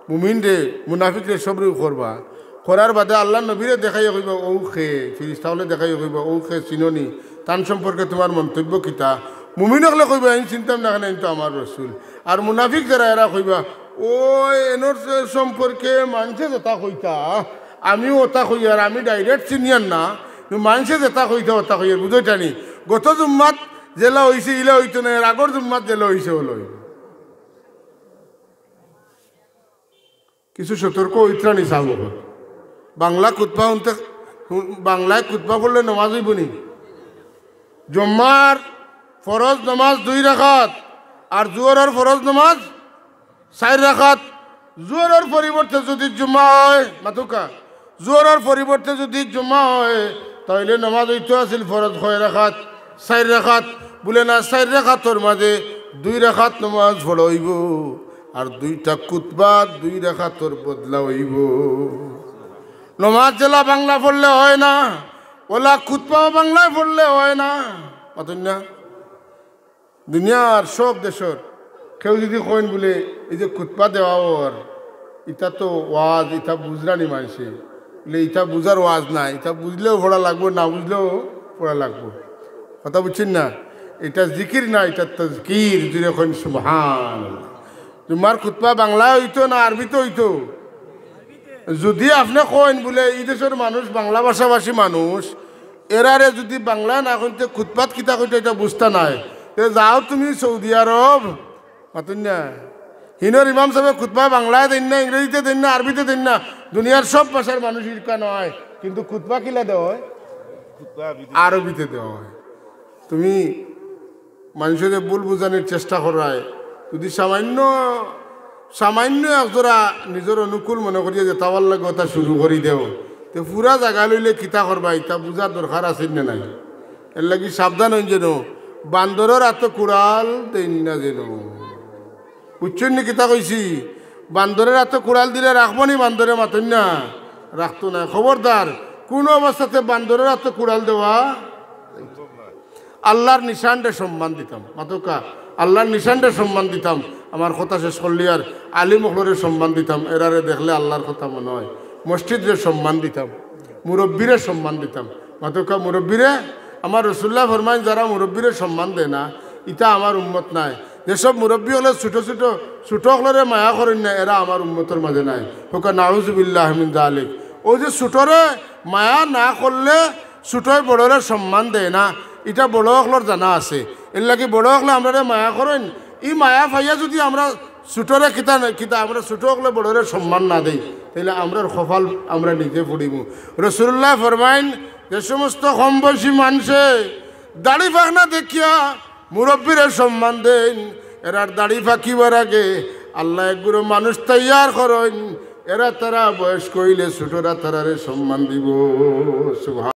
মুমিনরে, মুনাফিকরে, সবরে করবা। করার বাদে আল্লার নবীরে দেখাইয়া কইবা, "অউ কে?" ফিরিস্তা অকলে দেখাইয়া কইবা, "অউ কে, চিনো নি? তান সম্পর্কে তুমার মন্তব্য কিতা?" মুমিন অকলে কইবা, "এইন চিনতাম না কেনে, এইন তো আমার রসুল।" আর মুনাফিক যারা, এরা কইবা, "ও, এনর সে সম্পর্কে মানষে যেতা কইতা, আমিও ওতা কইয়ার, আমি direct চিনিয়ার না, কিন্তু মানষে যেতা কইতা, ওতা কইয়ার।" বুঝো ইটা নি? গত জুম্মাত যেলা অইছে, ইলা অইতো না, এর আগর জুম্মাত যেলা অইছে, ওলা অইবো। কিছু সতর্ক অইত্রা নি সাব অকল। বাংলা খুতবা হুনতে, হুন-, বাংলায় খুতবা পড়লে নমাজ অইবো নি? জুম্মার ফরজ নমাজ দুই রাকাত, আর জোহরর ফরজ নমাজ চাইর রাকাত। জোহরর পরিবর্তে যুদি জুম্মা অয়, মাতউক্কা, জোহরর পরিবর্তে যুদি জুম্মা অয়, তাইলে নমাজ অইতো আছিল ফরজ কয় রাকাত? চাইর রাকাত। বুলে না, চাইর রাকাতর মাজে দুই রাকাত নমাজ পড়া অইবো, আর দুইটা খুতবা দুই রাকাতর বদলা অইবো। নমাজ যেলা বাংলা পড়লে অয় না, ওলা খুতবাও বাংলায় পড়লে অয় না। মাতইন না? দুনিয়ার সব দেশর কেউ যুদি কইন বুলে, "এই যে খুতবা দেওয়া অর, ইটা তো ওয়াজ, ইটা বুঝরা নি মানষে।" বুলে, "ইটা বুঝার ওয়াজ নায়, ইটা বুঝলেও পড়া লাগবো, না বুঝলেও পড়া লাগবো।" কথা বুঝছইন না? ইটা জিকির না, ইটা তাজকির। জুরে কইন সুবহানাল্লাহ। জুম্মার খুতবা বাংলায় অইতো না আরবিতে অইতো? যুদি আপনে কইন বুলে, "ই দেশর মানুষ বাংলা ভাষাভাষী মানুষ, এরারে যুদি বাংলায় না কইন তে খুতবাত কিতা কইতা, ইটা বুঝতা নায়, তে যাও তুমি সৌদি আরব।" মাতইন না? হিনর ইমাম সাবে খুতবা বাংলায় দেইন না, ইংরেজিতে দেইন না, আরবিতে দেইন না, দুনিয়ার সব ভাষার মানুষ ইরকা নায়, কিন্তু খুতবা কিলা দেওয়া অয়? আরবিতে দেওয়া অয়। তুমি মানষরে ভুল বুঝানির চেষ্টা কররায়, যুদি সামান্য, সামান্য একজরা নিজর অনুকূল মনে করিয়া যেতা ভালা লাগে ওতা শুরু করি দেও, তে পুরা জাগা লইলে কিতা করবা, ইতা বুঝার দরকার আছে না নাই? এরলাগি সাবধান অইন যেন, বান্দরর আতো কুড়াল দেইন না যেন। বুঝছইন নি কিতা কইছি? বান্দরর আতো কুড়াল দিলে রাখবো নি বান্দরে? মাতইন না, রাখতো নায়। খবরদার, কুনু অবস্থাতে বান্দরর আতো কুড়াল দেওয়া আল্লার নিশানরে সম্মান দিতাম। মাতউক্কা, আল্লার নিশানরে সম্মান দিতাম। আমার কথা শেষ করলি আর আলিম অকলরে সম্মান দিতাম। এরারে দেখলে আল্লার কথা মনো অয়, মসজিদরে সম্মান দিতাম, মুরব্বিরে সম্মান দিতাম। মাতউক্কা, মুরব্বিরে, আমার রসুল্লায় ফরমাইন, যারা মুরব্বিরে সম্মান দেয় না, ইতা আমার উম্মত নায়। যেসব মুরব্বি অকলে ছোট ছোট, ছোট অকলরে মায়া করইন না, এরা আমার উম্মতর মাজে নায়। কউক্কা নাউজুবিল্লাহ মিন যালিক। অউ যে ছোটরে মায়া না করলে ছোটয় বড়রে সম্মান দেয় না, ইটা বড় অকলর জানা আছে। এরলাগি বড় অকলে আমরারে মায়া করইন, ই মায়া পাইয়া যুদি আমরা ছোটরে কিতা না কিতা, আমরা ছোট অকলে বড়রে সম্মান না দেই, তাইলে আমরার কপাল আমরা নিজে পুড়িমু। রসুল্লায় ফরমাইন, যে সমস্ত কম বয়সী মানষে দাড়ি পাকনা দেখিয়া মুরব্বিরে সম্মান দেইন, এরার দাড়ি পাকিবার আগে আল্লায় এক গুরু মানুষ তৈয়ার করইন, এরা তারা বয়স্ক অইলে ছোটরা তারারে সম্মান দিবো। সুবহান